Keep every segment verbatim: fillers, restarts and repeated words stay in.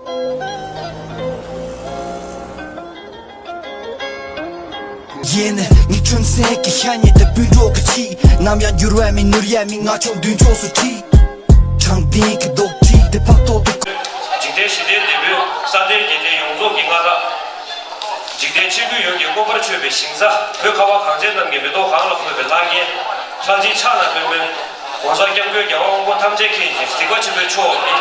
ཡེ་ནས་ངའི་ཁྲོན་སེང་གི་ཤ་ཉེ་དེ་སྤུན་གྲོགས་ཀྱི་ཆེད། ནམ་ཡང་འགྱུར་བ་མེད་ནོར་ཡ་མེད། ང་ཕྱོགས་མདུན་ཕྱོགས་སུ་ཁྲིད། དྲང་བདེན་གྱི་རྡོག་ཁྲེས་དེ་ཕག་ཐོག་ཏུ། འཇིག་རྟེན་ཞི་བདེའི་དེད་དཔོན་ས་མཐོའི་རྒྱལ་བསྟན་ཡོངས་རྫོགས་ཀྱི་མངའ་བདག་འཇིག་རྟེན་ཆོས་ཀུན་ཡོངས་ཀྱི་མངོན་པར་མཆོད་པའི་ཞིང་ས། བོད་ཁ་བ་གངས་ཅན་རྣམས་ཀྱི་མེ་ཏོག་གང་ལ་འཁོད་པའི་ལྷ་རྒྱལ། ལྷ་རྗེ་ཕྱག་ན་མོན་མོན། ༸གོང་ས་༸སྐྱབས་མགོན་རྒྱལ་བ་དབང་པོ་ཐམས་ཅད་མཁྱེན་ཅིང་གཟིགས་པ་ཆེན་པོའི་མཆོག་གི་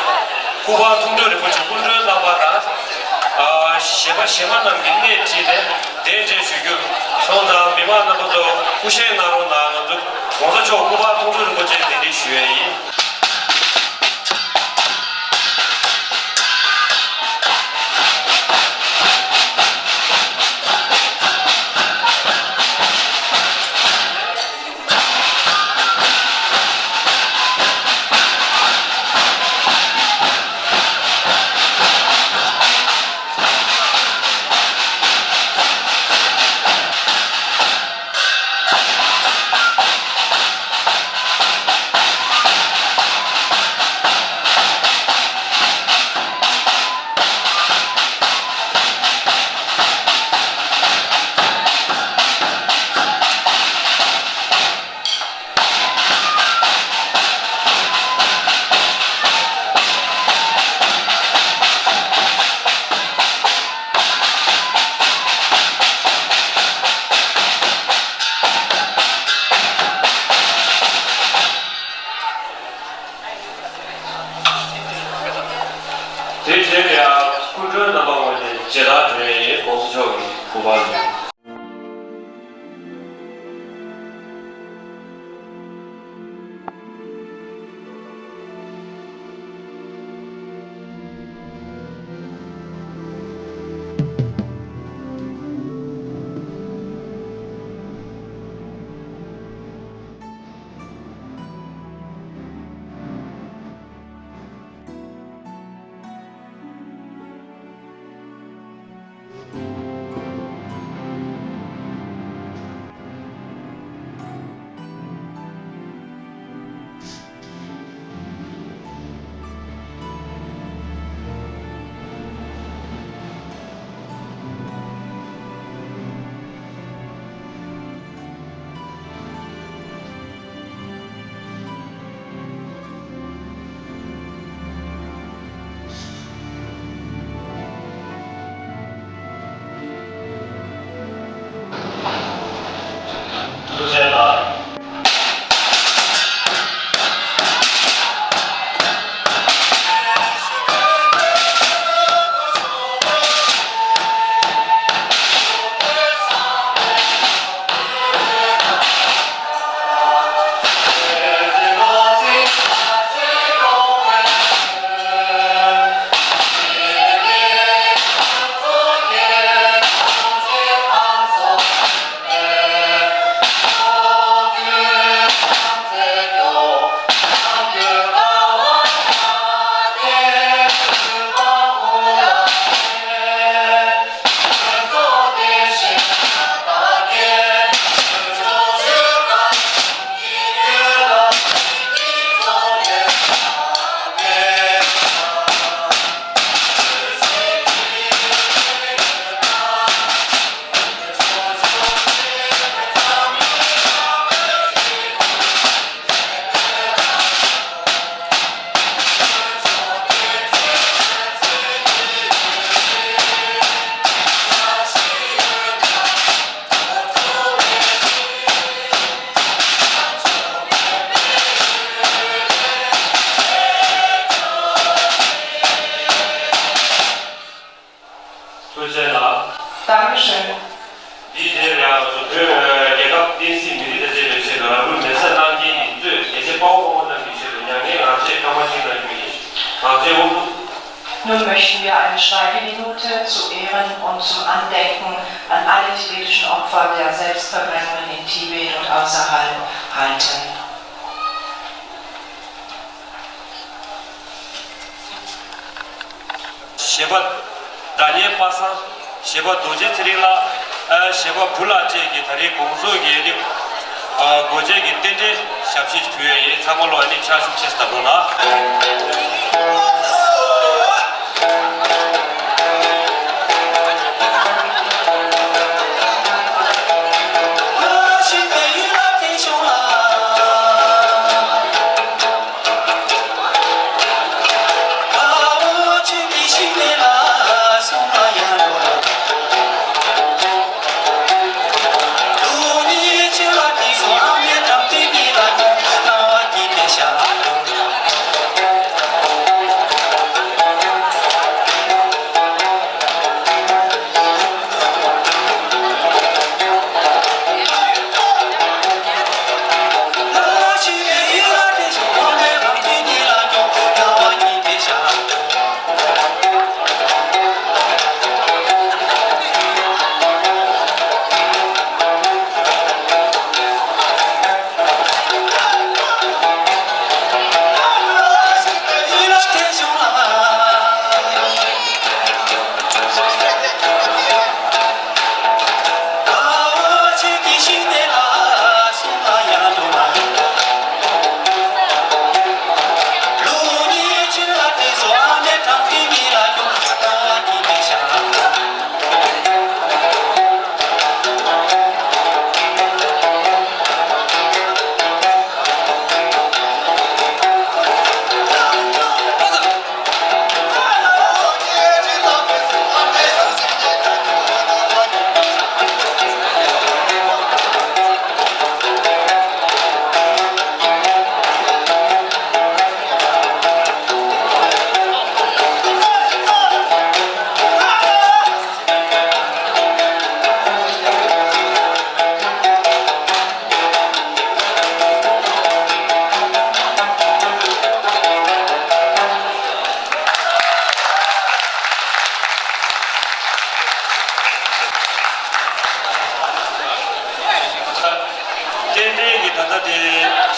སྐུ་པར་མཐོང་གྲོལ་རིན་པོ་ཆེ་སྐུ་མགྲོན་རྣམ་པ་དང་། ཨ། གཞས་པ་གཞས་མ་རྣམས་ཀྱིས་སྣེ་ཁྲིད་ནས་གདན་འདྲེན་ཞུ་རྒྱུར་སོང་ཙང་། མི་མང་རྣམ་པ་ཚོ་སྐུ་བཞེངས་གནང་རོགས་གནང་། ང་ཚོ་༸གོང་ས་མཆོག་སྐུ་པར་མཐོང་གྲོལ་རིན་པོ་ཆེ་གདན་འདྲེན་ཞུ་ཡས་ཡིན། དེའི་རྗེས་ལ་ཡང་སྐུ་མགྲོན་རྣམ་པ་ངོས་ནས་མཇལ་དར་སྒྲོན་ཡས་༸གོང་ས་མཆོག་གི་སྐུ་པར་ཡིན། ཐུགས་རྗེ་གནང་། Dankeschön། འདིའི་རྗེས་ལ་ང་ཚོ་བོད་རྒྱལ་ཁབ་བསྟན་སྲིད་མི་རིགས་དང་བཅས་པའི་ཆེད་དུ་རང་ལུས་མེ་སྲེག་གནང་མཁན་གྱི་གཙོས་རྒྱལ་གཅེས་དཔའ་བོ་དཔའ་མོ་རྣམས་ཀྱི་ཆེད་དུ་མྱ་ངན་ངག་བཅད་སྐར་མ་གཅིག་གནང་རྒྱུ་ཡིན། ངག་བཅད་དབུ་འཛུགས། Nun möchten wir eine Schweigeminute zu Ehren und zum Andenken an alle tibetischen Opfer der Selbstverbrennungen in Tibet und außerhalb halten. གཞས་པ་བདག་ཉིད་པ་སངས། གཞས་པ་རྡོ་རྗེ་ཚེ་རིང་ལགས། ཨ། གཞས་པ་བུ་ལགས་བཅས་ཀྱིས་ད་རེས་དགོང་ཚོགས་ཀྱི་ནི། ཨ། སྒོ་འབྱེད་ཀྱི་རྟེན་འབྲེལ་ཞབས་ཕྱི་ཞིག་ཕུལ་ཡས་ཡིན། ཚང་མ་ལོ་ཨ་ནི་ཕྱག་ཤུགས་ཆེ་ཙམ་གནང་རོགས་གནང་།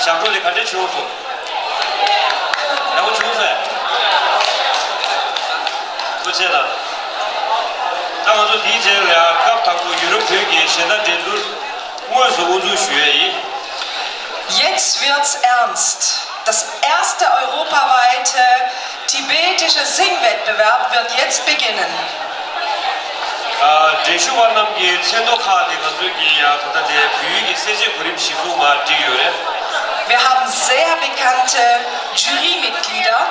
རྒྱབ་སྐྱོར་དེ་ག་འདྲས་བྱུང་སོང་། ཡག་པོ་བྱུང་སོང་། ཐུགས་རྗེ་ཆེ་ལ། ད་ང་ཚོ་འདིའི་རྗེས་ལ་ཡང་སྐབས་དང་པོ་ཡུ་རོབ་བོད་ཀྱི་གཞན་དག་འགྲན་བསྡུར་དངོས་སུ་དབུ་འཛུགས་ཞུ་ཡས་ཡིན། Jetzt wird's ernst. Das erste europaweite tibetische Singwettbewerb wird jetzt beginnen. ཨ། འགྲན་ཞུགས་པ་རྣམས་ཀྱི་མཚན་ཐོ་ཁག་དེ་ང་ཚོས་ཀྱི་ཡ་ད་ལྟ་དེ་བོད་ཡིག་གི་གསལ་བྱེད་གོ་རིམ་གཞིར་བཟུང་མར་བསྒྲིགས་ཡོད་རེད། Wir haben sehr bekannte Jurymitglieder.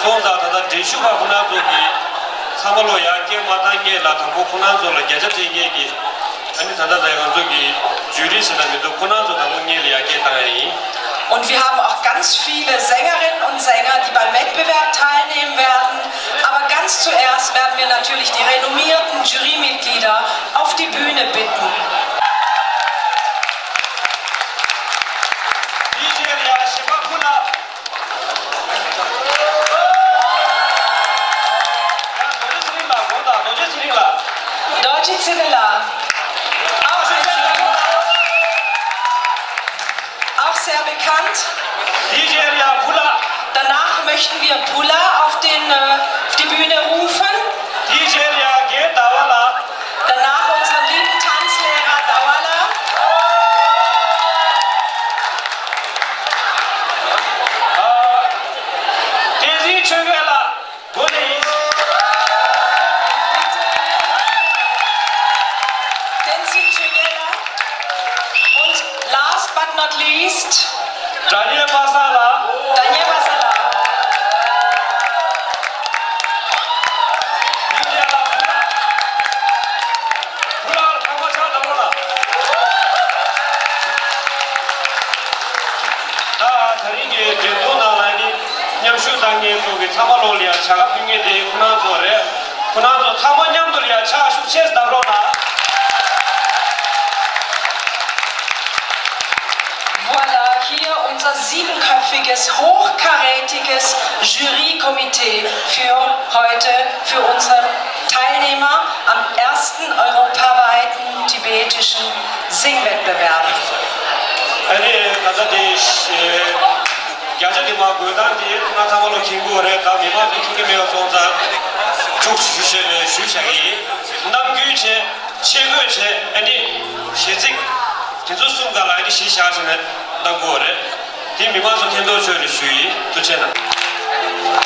སོང་ཙང་ད་ལྟ་འགྲན་ཞུགས་པ་ཁོ་རང་ཚོ་གི་ཚང་མ་ལོ་ཡར་རྒྱས་མ་བཏང་སྔོན་ལ་དང་པོ་ཁོ་རང་ཚོ་ལ་བརྒྱ་ཆ་སྤྲད་མཁན་གྱི། ཨ་ནི་ད་ལྟ་ད་ང་ཚོ་གི་ཇུ་རི་ཟེར་ན་མི་འདུག་ཁོ་རང་ཚོ་དང་པོ་སྔོན་ལ་ཡར་རྒྱས་བཏང་ཡ་ཡིན། Und wir haben auch ganz viele Sängerinnen und Sänger, die beim Wettbewerb teilnehmen werden. Aber ganz zuerst werden wir natürlich die renommierten Jurymitglieder auf die Bühne bitten. ཡ། རྡོ་རྗེ་ཚེ་རིང་ལགས། དགོངས་དག་རྡོ་རྗེ་ཚེ་རིང་ལགས། རྡོ་རྗེ་ཚེ་རིང་ལགས། Auch ein Jury, auch sehr bekannt. ཌི་ཇེ་ཡ་བུ་ལགས། Danach möchten wir Pula auf den, äh, auf die Bühne rufen. ཌི་ཇེ་ཡ་རྒན་ཟླ་བ་ལགས། Danach unseren lieben Tanzlehrer Dawala. ཨ། བསྟན་འཛིན་ཆོས་རྒྱལ་ལགས། དགོངས་ནས། བསྟན་འཛིན་ཆོས་རྒྱལ་ལགས། Und last but not least, Daniel Pasala. Daniel Pasala. ད་ད་རིང་གི་འགྲན་བསྡུར་ནང་ལ་ནི་མཉམ་ཞུགས་གནང་མཁན་ཚོ་གི་ཚང་མ་ལོ་ལ་ཡང་བྱ་དགའ་ཕུལ་མཁན་དེ་ཁོ་རང་ཚོ་རེད། ཁོ་རང་ཚོ་ཚང་མ་མཉམ་དུ་ལ་ཡང་ཕྱག་ཤུགས་ཆེ་ཙམ་བརྡབ་རོགས་གནང་། Voilà, hier unser siebenköpfiges, hochkarätiges Jurykomitee für heute, für unsere Teilnehmer am ersten europaweiten tibetischen Singwettbewerb. ཨ་ནི་ད་ལྟ་དེ་བརྒྱ་ཆ་དེ་མ་དགོས་སྟངས་དེ་ང་ཚང་མ་ལོ་མཁྱེན་གྱི་ཡོད་རེད། ད་མི་མང་ཚོས་མཁྱེན་གྱི་མེད་པ་སོང་ཙང་ཐུགས་ཞུ་ཞུ་ཞུ་བྱ་གི་ཡིན། ནམ་རྒྱུན་བྱས། ཆས་གོས་བྱས། ཨ་ནི་གཞས་ཚིག་དེ་ཚོ་གསུམ་ག་ལ་ཨ་ནི་གཞི་བཞག་བྱས་ནས་གནང་དགོས་རེད། དེ་མི་མང་ཚོ་མཁྱེན་རྟོགས་ཆོད་ནས་ཞུ་ཡིན། ཐུགས་རྗེ་གནང་།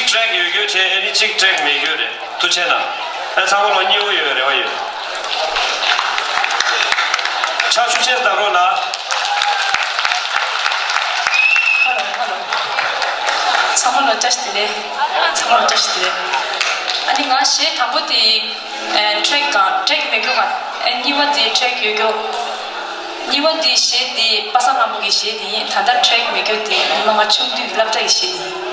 ཀྲེག་ཡོད་རྒྱུ་བྱས། ཨེ་ནི་གཅིག་ཀྲེག་མེད་རྒྱུ་རེད། ཐུགས་རྗེ་གནང་། ཨེ་ཚང་མ་ལོ་མཉེས་པོ་ཡོད་རེ་བ་ཡོད། ཕྱག་ཤུགས་ཆེན་བརྡབ་རོགས་གནང་། ཧ་ལོ་ཧ་ལོ། ཚང་མ་ལོ་བཀྲ་ཤིས་བདེ་ལེགས། ཚང་མ་ལོ་བཀྲ་ཤིས་བདེ་ལེགས། ཨ་ནི་ང་གཞས་དང་པོ་དེ་ཨེ་ཀྲེག་གང་ཀྲེག་མེད་རྒྱུ་གང་། ཨེ་གཉིས་པ་དེ་ཀྲེག་ཡོད་རྒྱུ། གཉིས་པ་དེ་གཞས་དེ་པ་སངས་ལྷ་མོ་གི་གཞས་དེ་ཡིན། ད་ལྟ་ཀྲེག་མེད་རྒྱུ་དེ་ཉི་མ་ང་ཆུང་དུས་སློབ་གྲྭ་ཡི་གཞས་དེ་ཡིན།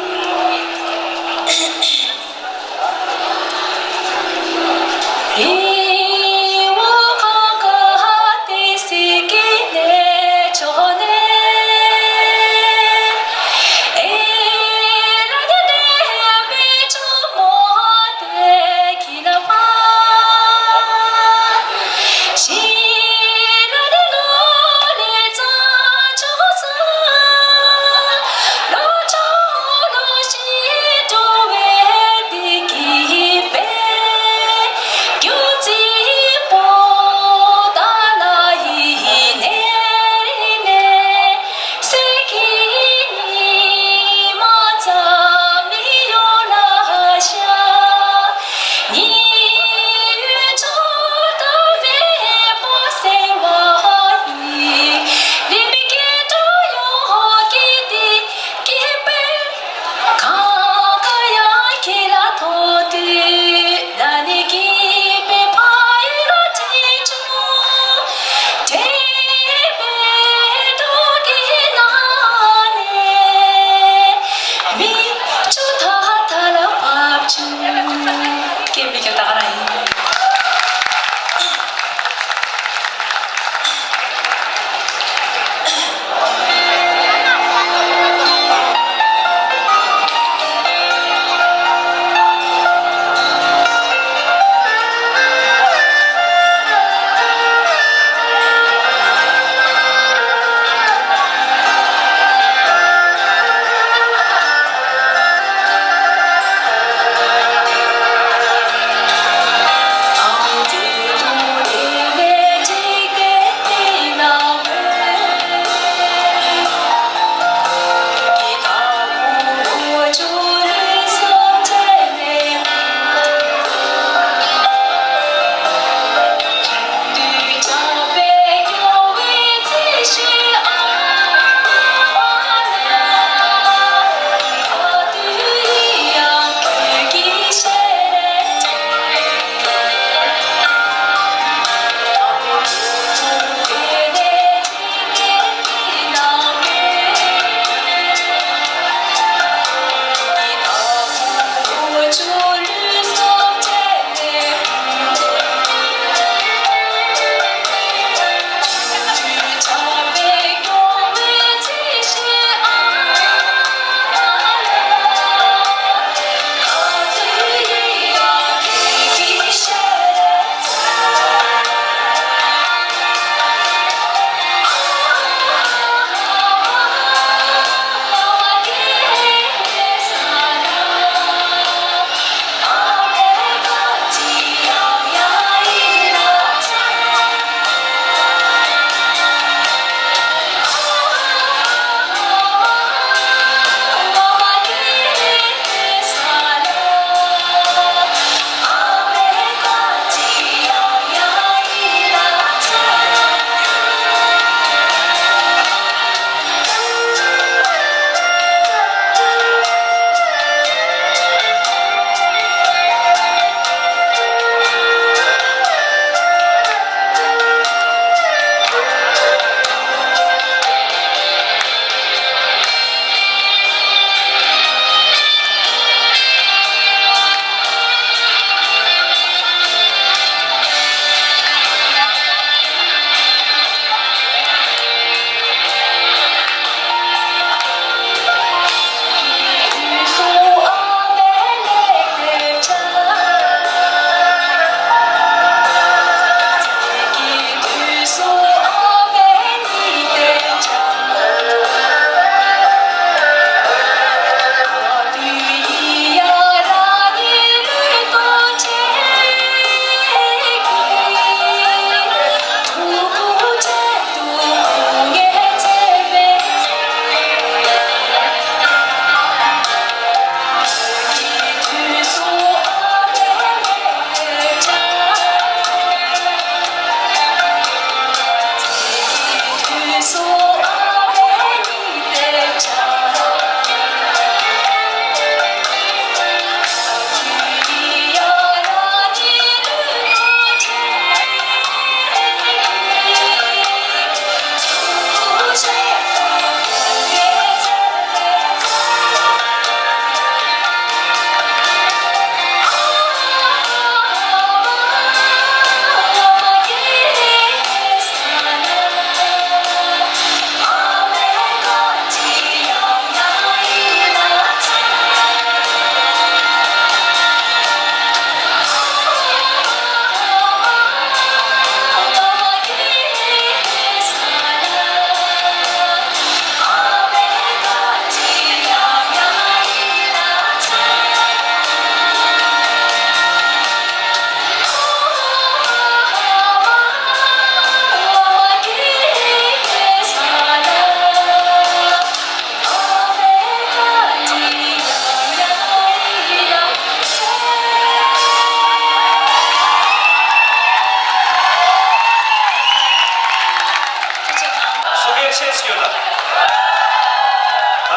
ཆེ་སྐྱོ་དང་།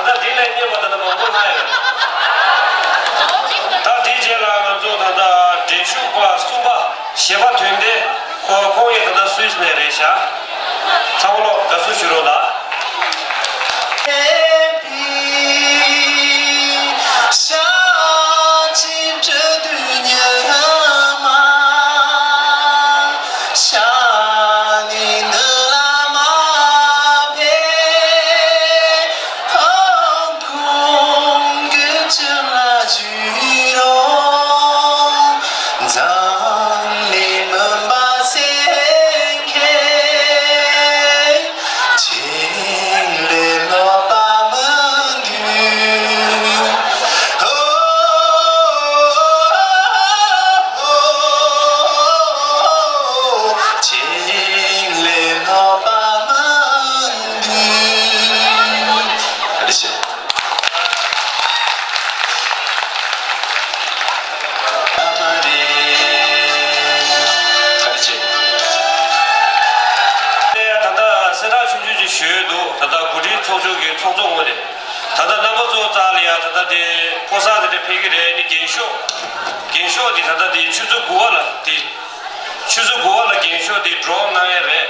ད་ལྟ་འདི་ལས་རྙེད་པ་ད་ལྟ་མང་པོ་ལྷག་ཡོད། ད་དེའི་རྗེས་ལ་ང་ཚོ་ད་ལྟ་འགྲན་ཞུགས་པ་གསུམ་པ་གཞས་པ་དོན་ལྡན་ཁོ་ཁོང་ཡང་ད་ལྟ་སུད་སི་ནས་རེད་ཤག་ཚང་མ་ལོ་དགའ་བསུ་ཞུ་རོགས་གནང་། ད་ལྟ་གསལ་བསྒྲགས་ཆུང་ཆུང་ཅིག་ཞུས་འདུག་ད་ལྟ་གོ་སྒྲིག་ཚོགས་ཆུང་གི་ཚོགས་གཙོ་ངོས་ནས། ད་ལྟ་རྣམ་པ་ཚོ་རྩ་ལ་ཡ་ད་ལྟ་དེ་ཕོ་གསར་དེ་འདྲ་ཕེབས་ཀྱི་རེད། ནི་རྒན་ཤོག་རྒན་ཤོག་དེ་ད་ལྟ་དེ་ཆུ་ཚོད་དགུ་པ་ལ་དེ་ཆུ་ཚོད་དགུ་པ་ལ་རྒན་ཤོག་དེ་འགྲོ་གནང་ཡས་རེད།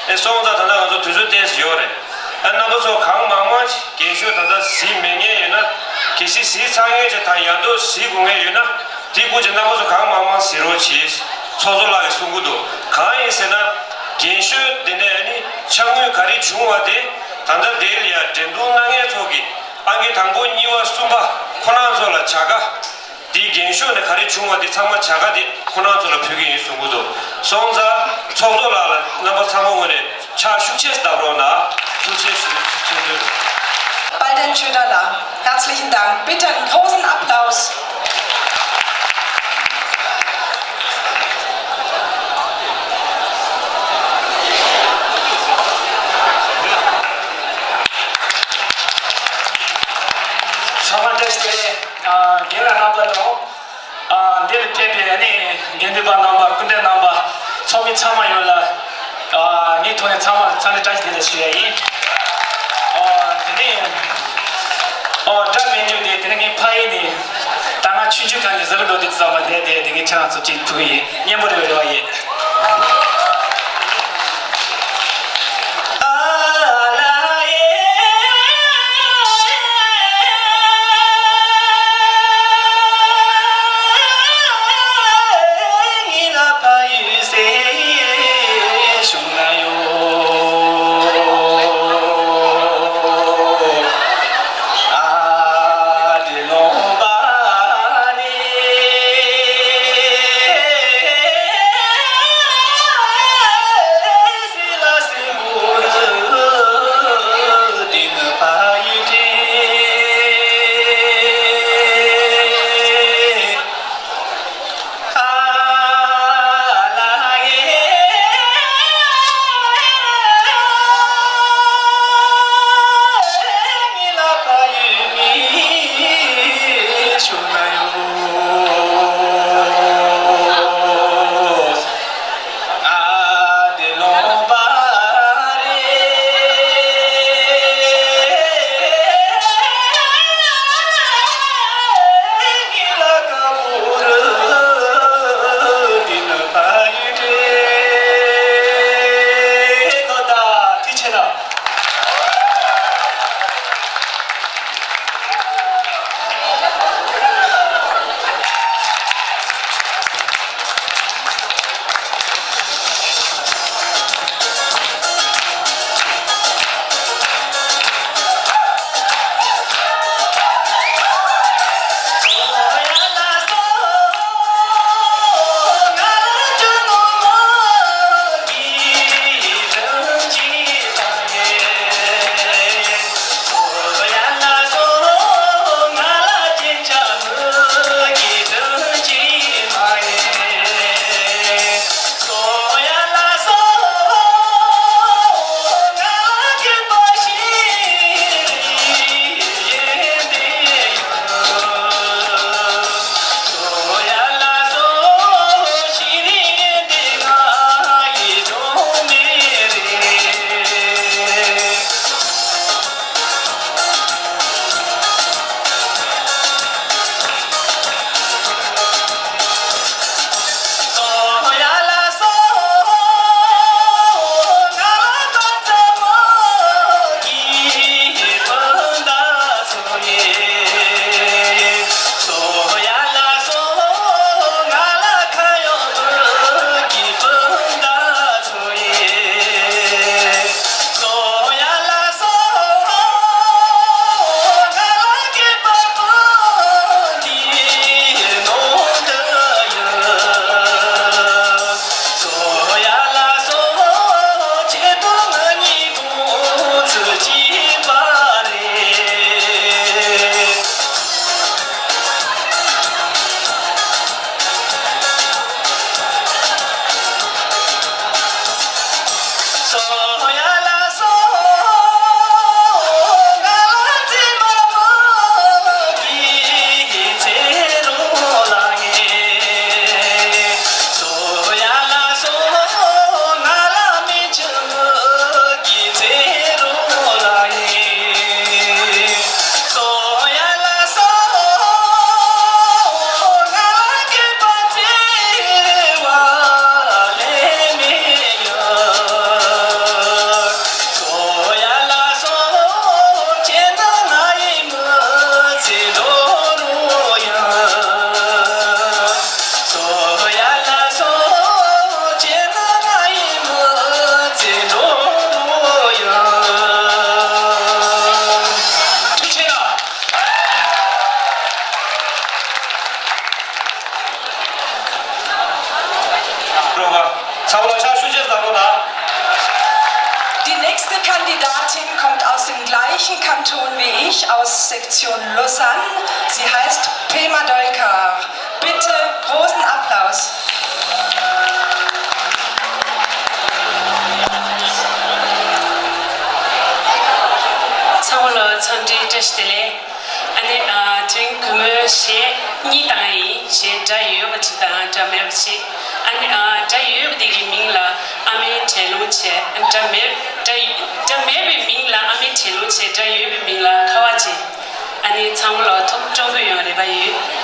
ཨེ་སོང་ཙང་ད་ལྟ་ང་ཚོ་དུས་ཚོད་ཏོག་ཙམ་ཡོད་རེད། ཨ་རྣམ་པ་ཚོ་གང་མང་མང་ཞིག་རྒན་ཤོག་ད་ལྟ་གཟིགས་མེད་མཁན་ཡོད་ན། གལ་སྲིད་གཟིགས་ཚར་མཁན་ཅིག་དང་ཡང་བསྐྱར་གཟིགས་དགོས་མཁན་ཡོད་ན། དེ་སྐོར་གྱི་རྣམ་པ་ཚོ་གང་མང་མང་གཟིགས་རོགས་གྱིས། ཚོགས་གཙོ་ལགས་ཀྱིས་གསུང་གི་འདུག་གང་ཡིན་ཟེར་ན། རྒན་ཤོས་དེ་ནས་ཨ་ནི་ཕྱག་དངུལ་ག་རེ་བྱུང་བ་དེ་ད་ལྟ་དེ་ལ་ཡ་འགྲན་བསྡུར་གནང་མཁན་ཚོ་གི་ཨང་ཀི་དང་པོ་གཉིས་པ་གསུམ་པ་ཁོ་རང་ཚོ་ལ་བྱ་དགའ་དེ་རྒན་ཤོས་ནས་ག་རེ་བྱུང་བ་དེ་ཚང་མ་བྱ་དགའ་དེ་ཁོ་རང་ཚོ་ལ་ཕུལ་གི་ཡིན་གསུང་གི་འདུག་སོང་ཙང་ཚོགས་གཙོ་ལགས་ལ་རྣམ་པ་ཚང་མ་ངོས་ནས་ཕྱག་ཤུགས་ཆེ་བརྡབ་རོགས་གནང་། ཐུགས་རྗེ་ཆེ་ཞུ་ཆེན་པོ། Bei den Schüler, herzlichen Dank. Bitte einen großen Applaus. ཚང་མ་བཀྲ་ཤིས་བདེ་ལེགས། རྒན་ལགས་རྣམ་པ་དང་། ཨ། འདིར་ཕེབས་པའི་ཨ་ནི་དགེ་འདུན་པ་རྣམ་པ། སྐུ་མགྲོན་རྣམ་པ། ཚོགས་མི་ཚང་མ་ཡོངས་ལ། ཨ། ངའི་ཐོག་ནས་ཚང་མར་འཚམས་འདྲི་བཀྲ་ཤིས་བདེ་ལེགས་ཞུ་ཡ་ཡིན། ཨ། དེ་ནས། ཨོ། སྒྲ་མེད་རྒྱུ་དེ། དེ་ནས་ངའི་ཕ་ཡུལ་ནས་ད་སྔ་ཆུང་ཆུང་སྒང་ནས་གཟིགས་འགྲོ་དུས་ཙམ་པ་དེ་དེ་དེ་ངས་ཁྱེད་རང་ཚོ་ཅིག་ཐུག་ཡིན། སྙན་པོ་རེ་རེ་བ་ཡིན། ཚང་མ་ལ་ཕྱག་ཞུ་ཆེ་ཟེར་རོགས་གནང་། Die nächste Kandidatin kommt aus dem gleichen Kanton wie ich, aus Sektion Lausanne. Sie heißt Pema Dolkar. Bitte großen Applaus. ཚང་མ་ལ་འཚམས་འདྲི་བཀྲ་ཤིས་བདེ་ལེགས། ཨ་ནི་ཨ་དེ་རིང་གུས་མོས་གཞས་གཉིས་བཏང་ཡིན། གཞས་སྒྲ་ཡོད་པ་གཅིག་དང་སྒྲ་མེད་པ་གཅིག་ཨ་ནི་ཨ་སྒྲ་ཡོད་པ་དེ་གི་མིང་ལ་ཨ་མའི་དྲན་སློང་བྱས། སྒྲ་མེད་སྒྲ་སྒྲ་མེད་པའི་མིང་ལ་ཨ་མའི་དྲན་སློང་བྱས། སྒྲ་ཡོད་པའི་མིང་ལ་ཁ་བ་ཅན། ཨ་ནི་ཚང་མ་ལ་ཐུགས་སྤྲོ་པོ་ཡོང་རེ་བ་ཡོད།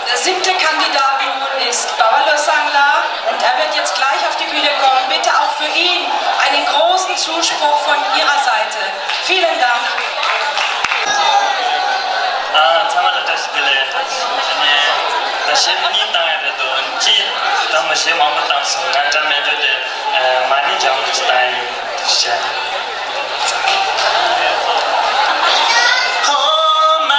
Der siebte Kandidat nun ist Bauer Losangla und er wird jetzt gleich auf die Bühne kommen. Bitte auch für ihn einen großen Zuspruch von Ihrer Seite. Vielen Dank. ཨ། ཚང་མ་ལ་བཀྲ་ཤིས་བདེ་ལེགས། ཨ་ནི་ད་གཞས་འདི་གཉིས་བཏང་ཡ་རེད་འདུག་ཅི་ད་མ་གཞས་མང་པོ་བཏང་སོང་། ང་འདྲ་མེད་འགྲོ་དེ། ཨ། མ་ཎི་བགྲང་བ་ཅིག་བཏང་ཡ་ཡིན། ཤ། ཧོ། མ་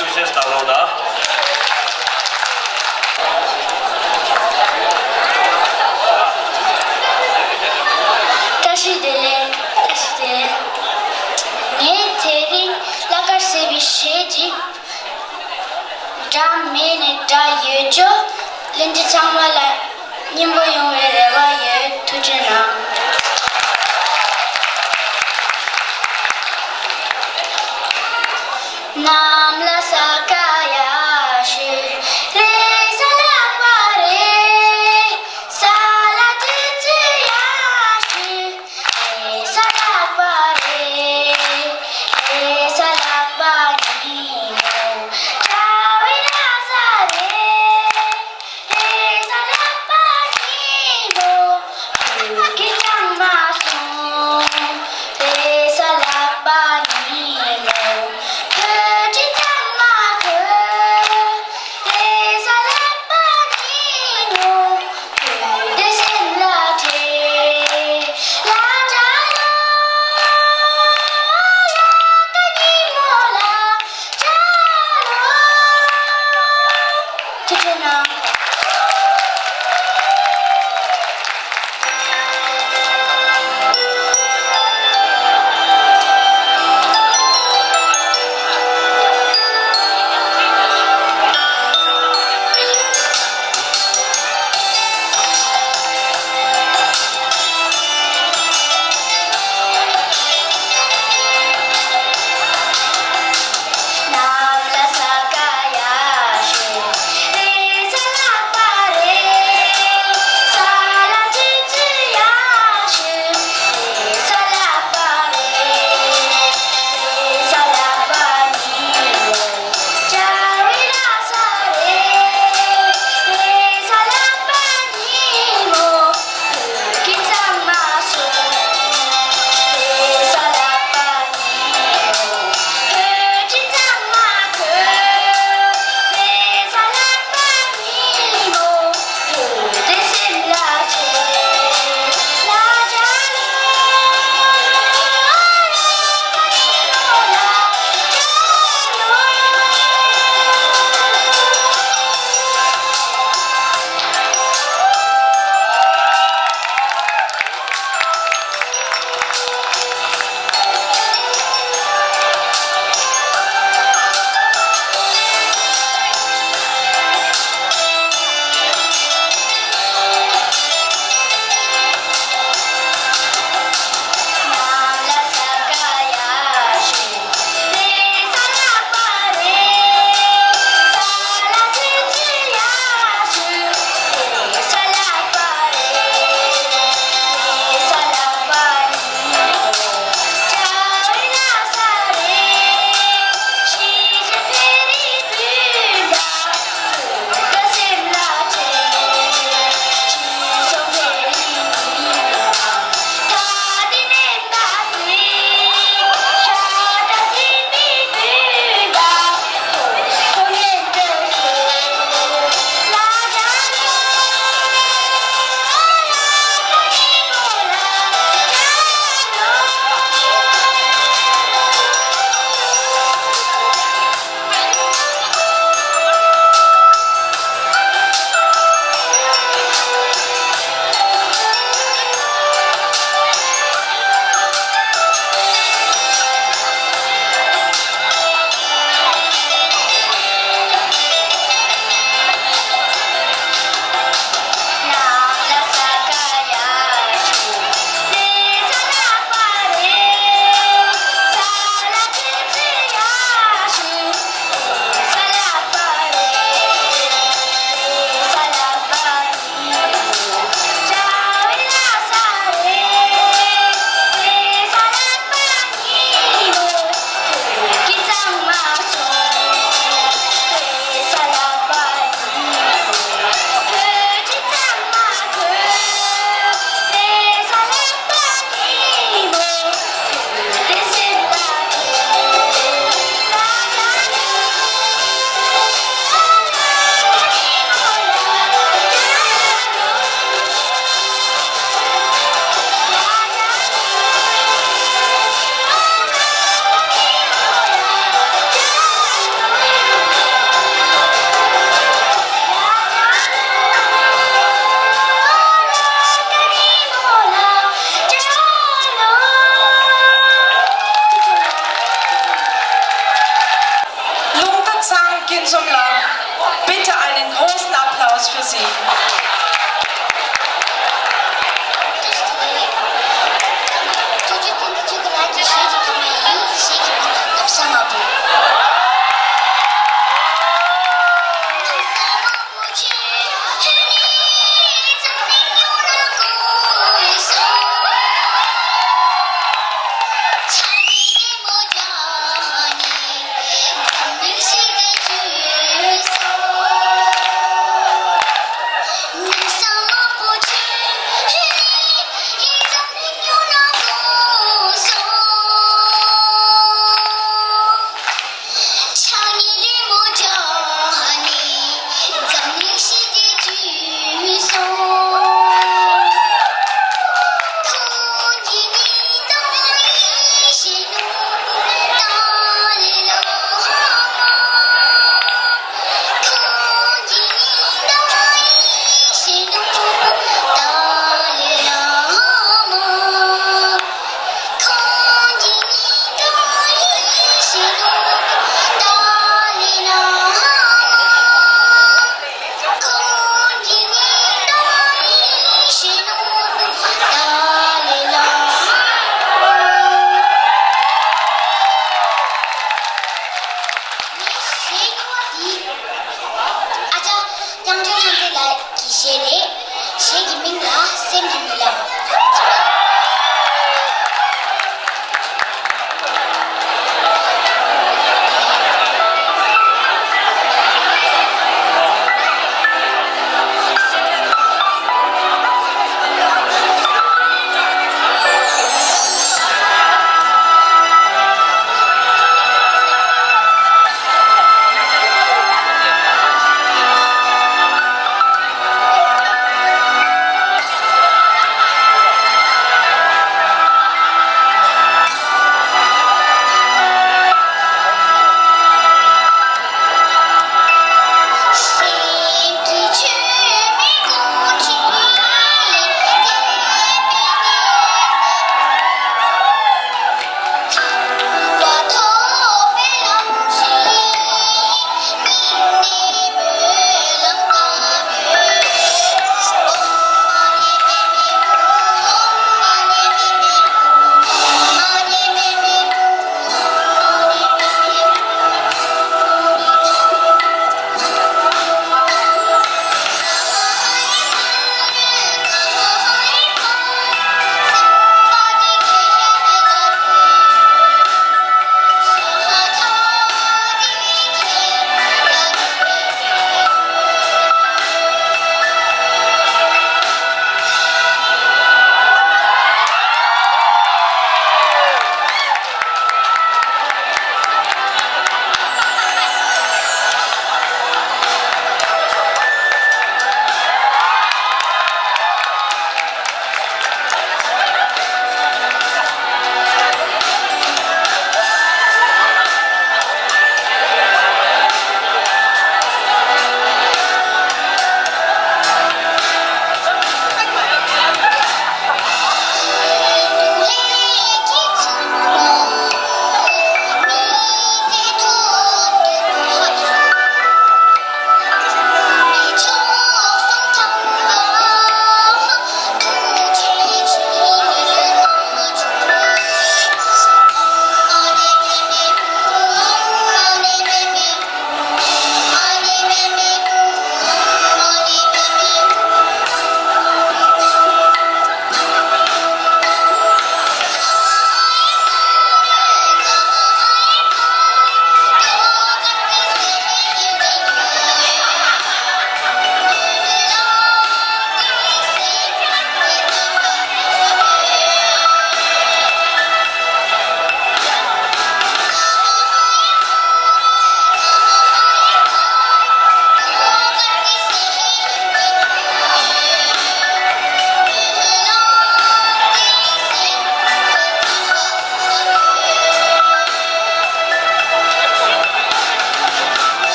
ཐུགས་རྗེ་ཆེ་ད་ལོ་ད། བཀྲ་ཤིས་བདེ་ལེགས། བཀྲ་ཤིས་བདེ་ལེགས། ངས་དེ་རིང་གླ་དཀར་ཟེར་བའི་གཞས་ཅིག་སྒྲ་མེད་ནས་སྒྲ་ཡོད་ཅོག་ལེན་རྒྱུ་ཚང་མ་ལ་སྙན་པོ་ཡོང་བའི་རེ་བ་ཡོད། ཐུགས་རྗེ་གནང་།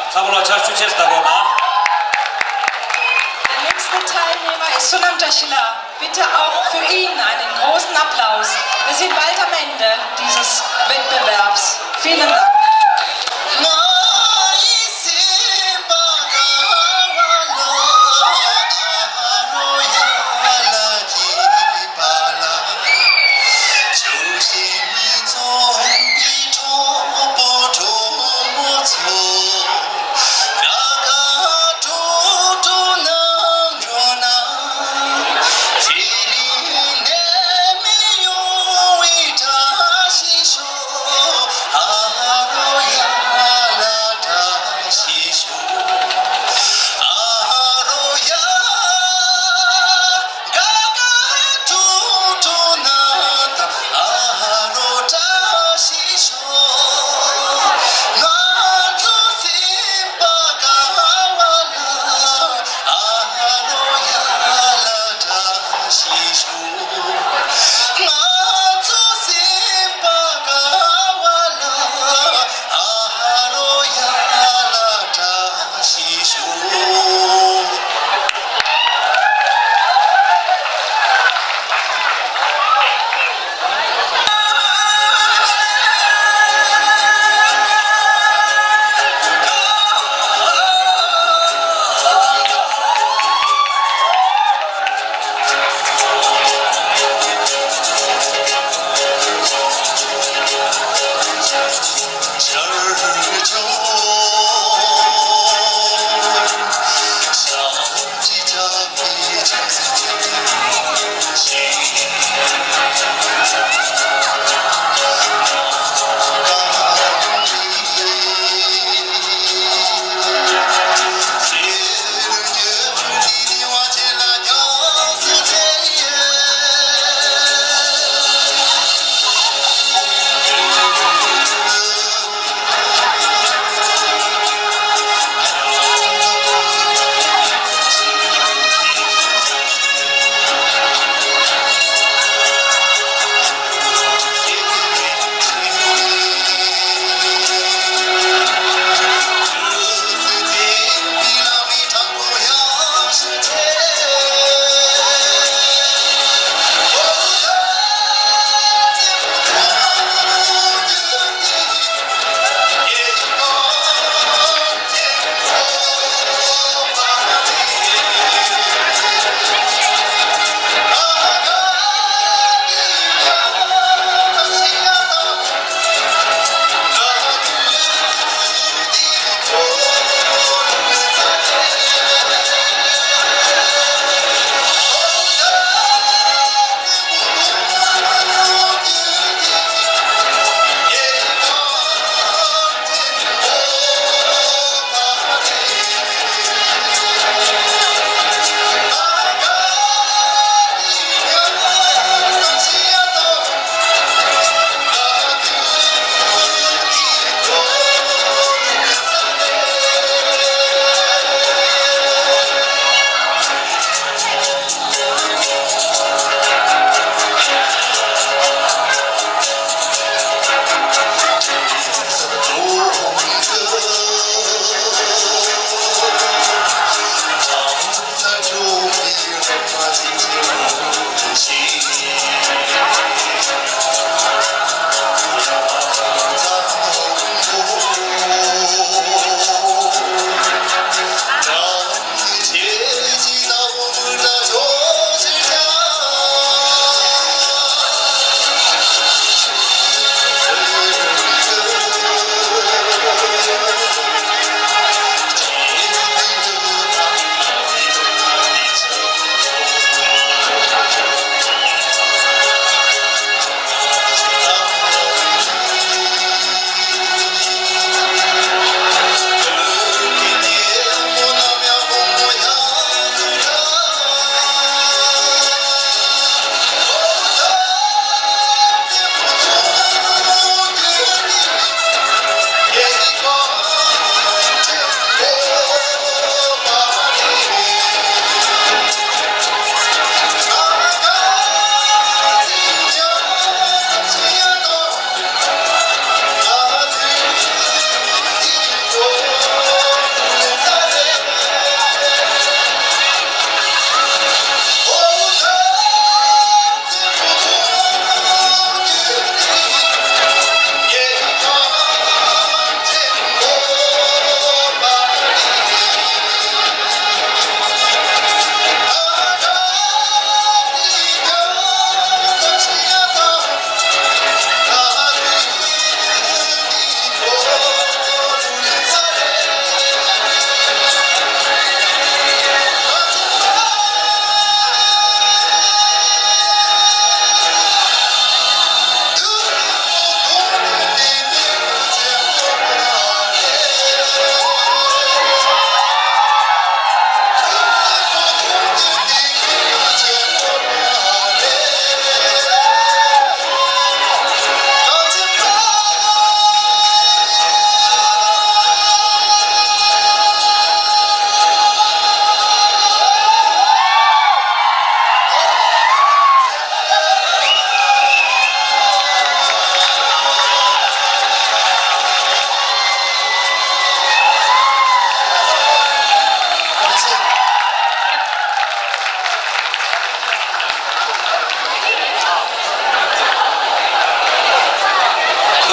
ཚང་མ་ལ་ཆར་ཆུ་ཆེ་ཙམ་བཏང་རོགས་གནང་། Der nächste Teilnehmer ist Sunam Jashila. Bitte auch für ihn einen großen Applaus. Wir sind bald am Ende dieses Wettbewerbs. Vielen Dank.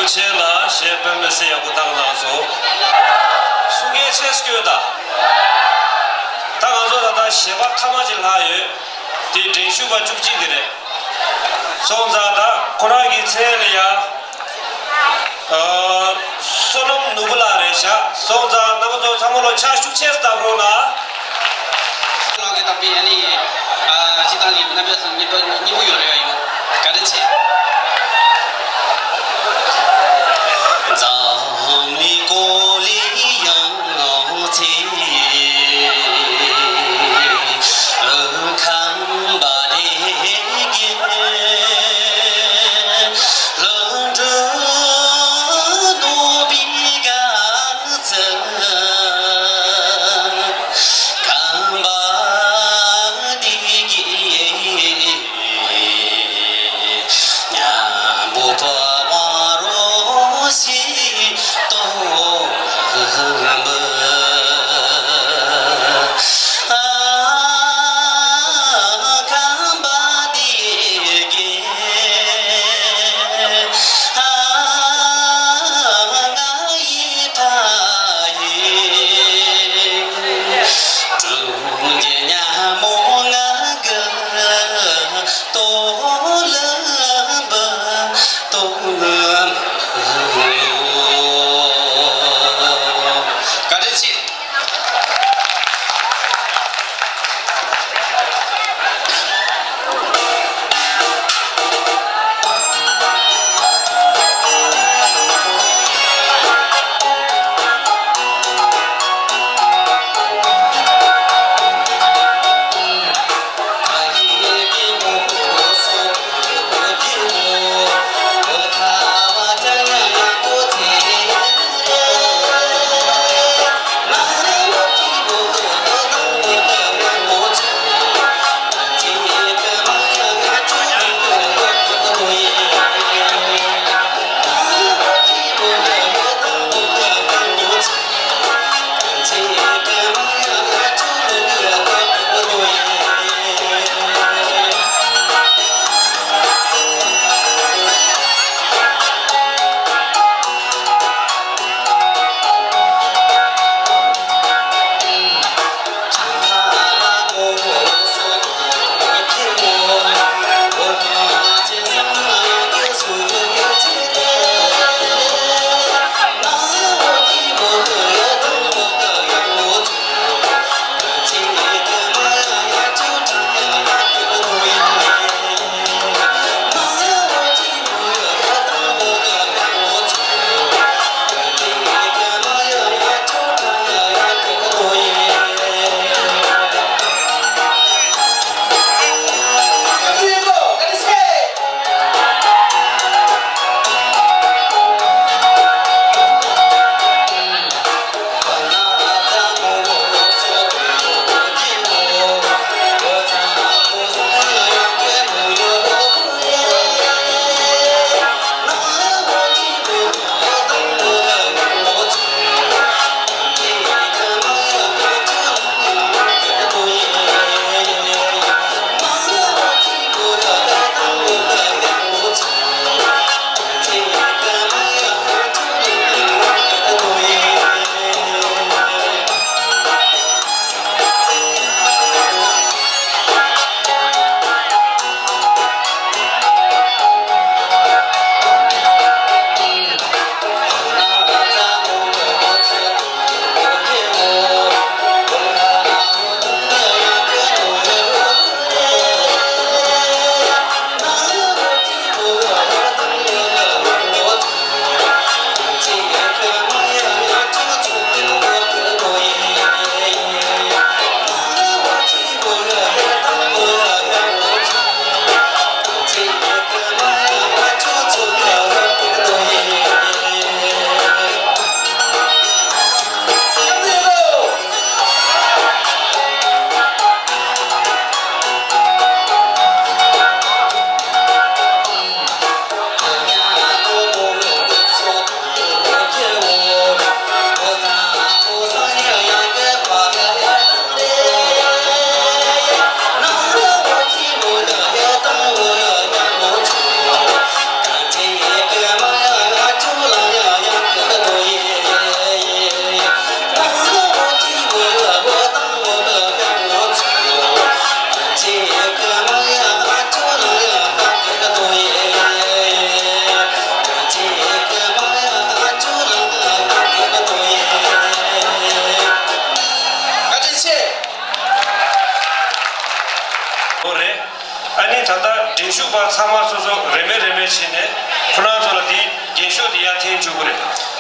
ཆེན་ལགས་གཞས་དཔེ་མི་སྲིད་ཡག་པོ་བཏང་གནང་སོང་། གསུང་མཁན་ཆེ་སྐྱོན་དང་། ད་ང་ཚོ་ད་ལྟ་གཞས་པ་ཐ་མ་ཅིག་ལྷག་ཡོད། དེ་འགྲན་ཞུགས་པ་བཅུ་གཅིག་དེ་རེད། སོང་ཙང་ད་ཁོ་རང་གི་མཚན་ལ་ཡ། ཨ། བསོད་ནམས་ནོར་བུ་ལགས་རེད་ཤག་སོང་ཙང་རྣམ་པ་ཚོ་ཚང་མ་ལོ་ཕྱག་ཤུགས་ཆེ་བཏང་རོགས་གནང་། ལགས་ཀྱི་བཏང་པའི་ཨ་ནི། ཨ། སྤྱི་བཏང་གི་རྣམ་པ་སྙིང་པོ་སྙིང་པོ་ཡོད་རེད་ཡ། ཡོད། བཀའ་དྲིན་ཆེ།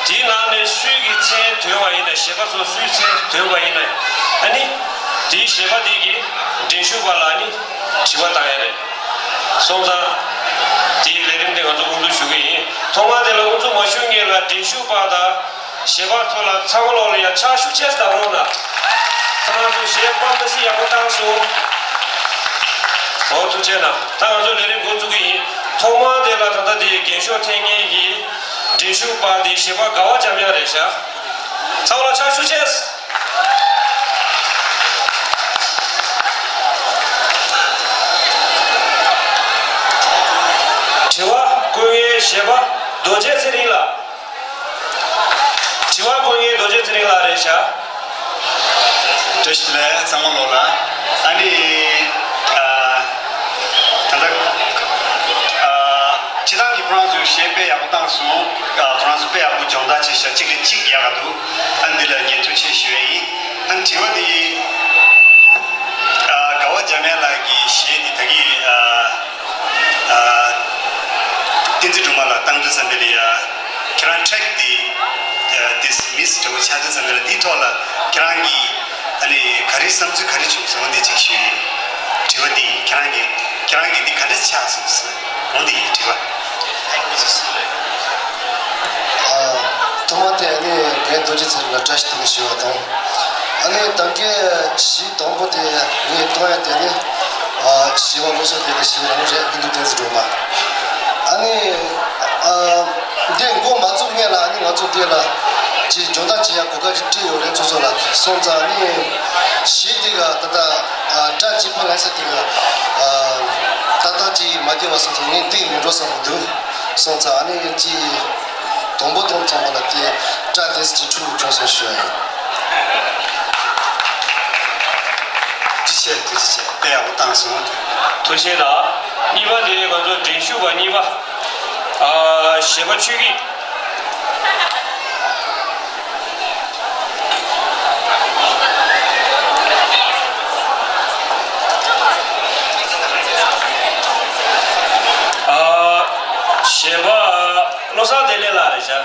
དེའི་ནང་ནས་སུས་ཀྱི་མཚན་བཏོན་པ་ཡིན་ན། གཞས་པ་ཚོ་སུའི་མཚན་བཏོན་པ་ཡིན་ན། ཨ་ནི་དེའི་གཞས་པ་དེ་གིས་འགྲན་ཞུགས་པ་ལ་ནི་དྲི་བ་བཏང་ཡ་རེད། སོང་ཙང་དེའི་ལས་རིམ་དེ་ང་ཚོ་དབུ་འཛུགས་ཞུ་གི་ཡིན། ཐོག་མར་དེ་ལ་དབུ་འཛུགས་མ་ཞུ་སྔོན་ལ་འགྲན་ཞུགས་པ་དང་གཞས་པ་ཚོ་ལ་ཚང་མ་ལོག་ལ་ཡ་ཕྱག་ཤུགས་ཆེ་ཙམ་གནང་རོགས་གནང་། ཁོ་རང་ཚོ་གཞས་པ་མི་སྲིད་ཡག་པོ་བཏང་སོང་། འོ་ཐུགས་རྗེ་གནང་། ད་ང་ཚོ་ལས་རིམ་འགོ་འཛུགས་ཀྱི་ཡིན། ཐོག་མར་དེ་ལ་ད་ལྟ་དེ་རྒྱན་ཤོག་འཐེན་མཁན་གྱི་འགྲན་ཞུགས་པ་དེ་གཞས་པ་དགའ་བ་འཇམ་དབྱངས་རེད་ཤག། ཚང་མ་ལ་ཕྱག་ཤུགས་ཆེ། དྲི་བ་བཀོད་མཁན་གཞས་པ་རྡོ་རྗེ་ཚེ་རིང་ལགས། དྲི་བ་བཀོད་མཁན་རྡོ་རྗེ་ཚེ་རིང་ལགས་རེད་ཤག། བཀྲ་ཤིས་བདེ་ལེགས་ཚང་མ་ལོག་ལ། ཨ་ནི་ཨ་ད་ལྟ་ཨ་སྤྱི་བཏང་གི་ཁོ་རང་ཚོའི་གཞས་དཔེ་ཡག་པོ་བཏང་སོང་། ཨ་ཁོ་རང་ཚོ་དཔེ་ཡག་པོ་སྦྱོང་བརྡར་བྱས་ཤག། གཅིག་ལས་གཅིག་ཡག་ག་འདུག། ཨ་འདི་ལ་ཉན་ཐོས་ཆེ་ཞུ་ཡ་ཡིན། ཨ་དྲི་བ་འདི་ཨ་དགའ་བ་འཇམ་དབྱངས་ལགས་ཀྱི་གཞས་འདི་ད་གི་ཨ། ཨ། བསྟན་འཛིན་སྒྲོལ་མ་ལགས་བཏང་དུས་ཙམ་པ་ལ་ཡ། ཁྱེད་རང་ཊེག་འདི་ཨ་ཏིས་མིས་འདྲ་བོ་ཆགས་དུས་ཙམ་པ་ལ་འདིའི་ཐོག་ལ་ཁྱེད་རང་གིས་ཨ་ནི་ག་རེ་བསམ་ཚུལ་ག་རེ་བྱུང་སོང་འདི་གཅིག་ཞུས་ཡིན། དྲི་བ་འདི་ཁྱེད་རང་གིས་ཁྱེད་རང་གིས་འདི་ག་འདྲ་ཆགས་སོང་ཟེར་འོ་འདི་ཡིན་དྲི་བ། ཨ། ཐོག་མ་དེ་ནི་ངས་རྡོ་རྗེ་ཚེ་རིང་ལ་བཀྲ་ཤིས་བདེ་ལེགས་ཞུ་བ་དང་། ཨ་ནི་ད་གིན་གཞས་དང་པོ་དེ་ངས་གཏོང་ཡ་དེ་ནི་ཨ་གཞས་པ་བློ་བཟང་བདེ་ལེགས་གཞས་རང་རེད། དགེ་འདུན་བསྟན་འཛིན་སྒྲོལ་མ། ཨ་ནི་ཨ་འདི་འགོ་མ་བཙུགས་སྔོན་ལ་ཨ་ནི་ང་ཚོ་འདི་ལ་ཅིག་སྦྱོང་བརྡར་བྱེད་ཡ་གོ་སྐབས་ཅིག་སྤྲད་ཡོད་རེད། ཚོ་ཚོ་ལ་སོང་ཙང་ཨ་ནི་གཞས་འདི་ག་ད་ལྟ་ཨ་སྒྲ་གཅིག་པ་ལ་ས་དེ་ག་ཨ་ཏག་ཏག་ཅིག་མ་བདེ་བ་སོང་ཙང་ངས་འདི་མི་འགྲོ་བསམ་གི་འདུག། སོང་ཙང་ཨ་ནི་ཅིག་དང་པོ་དང་ཚང་མ་ལ་དེ་སྐྲ་དེ་ཅིག་འཁྲུག་བྱུང་སོང་ཞུ་ཡ་ཡིན། ཐུགས་རྗེ་ཆེ། ཐུགས་རྗེ་ཆེ། དཔེ་ཡག་པོ་བཏང་སོང་། ཐུགས་རྗེ་ཆེ་ལགས། གཉིས་པ་དེ་ང་ཚོ་འགྲན་ཞུགས་པ་གཉིས་པ། ཨ་གཞས་པ་ཆོས་སྐྱིད། ཨ་གཞས་པ་བློ་བཟང་བདེ་ལེགས་ལགས་རེད་ཤག།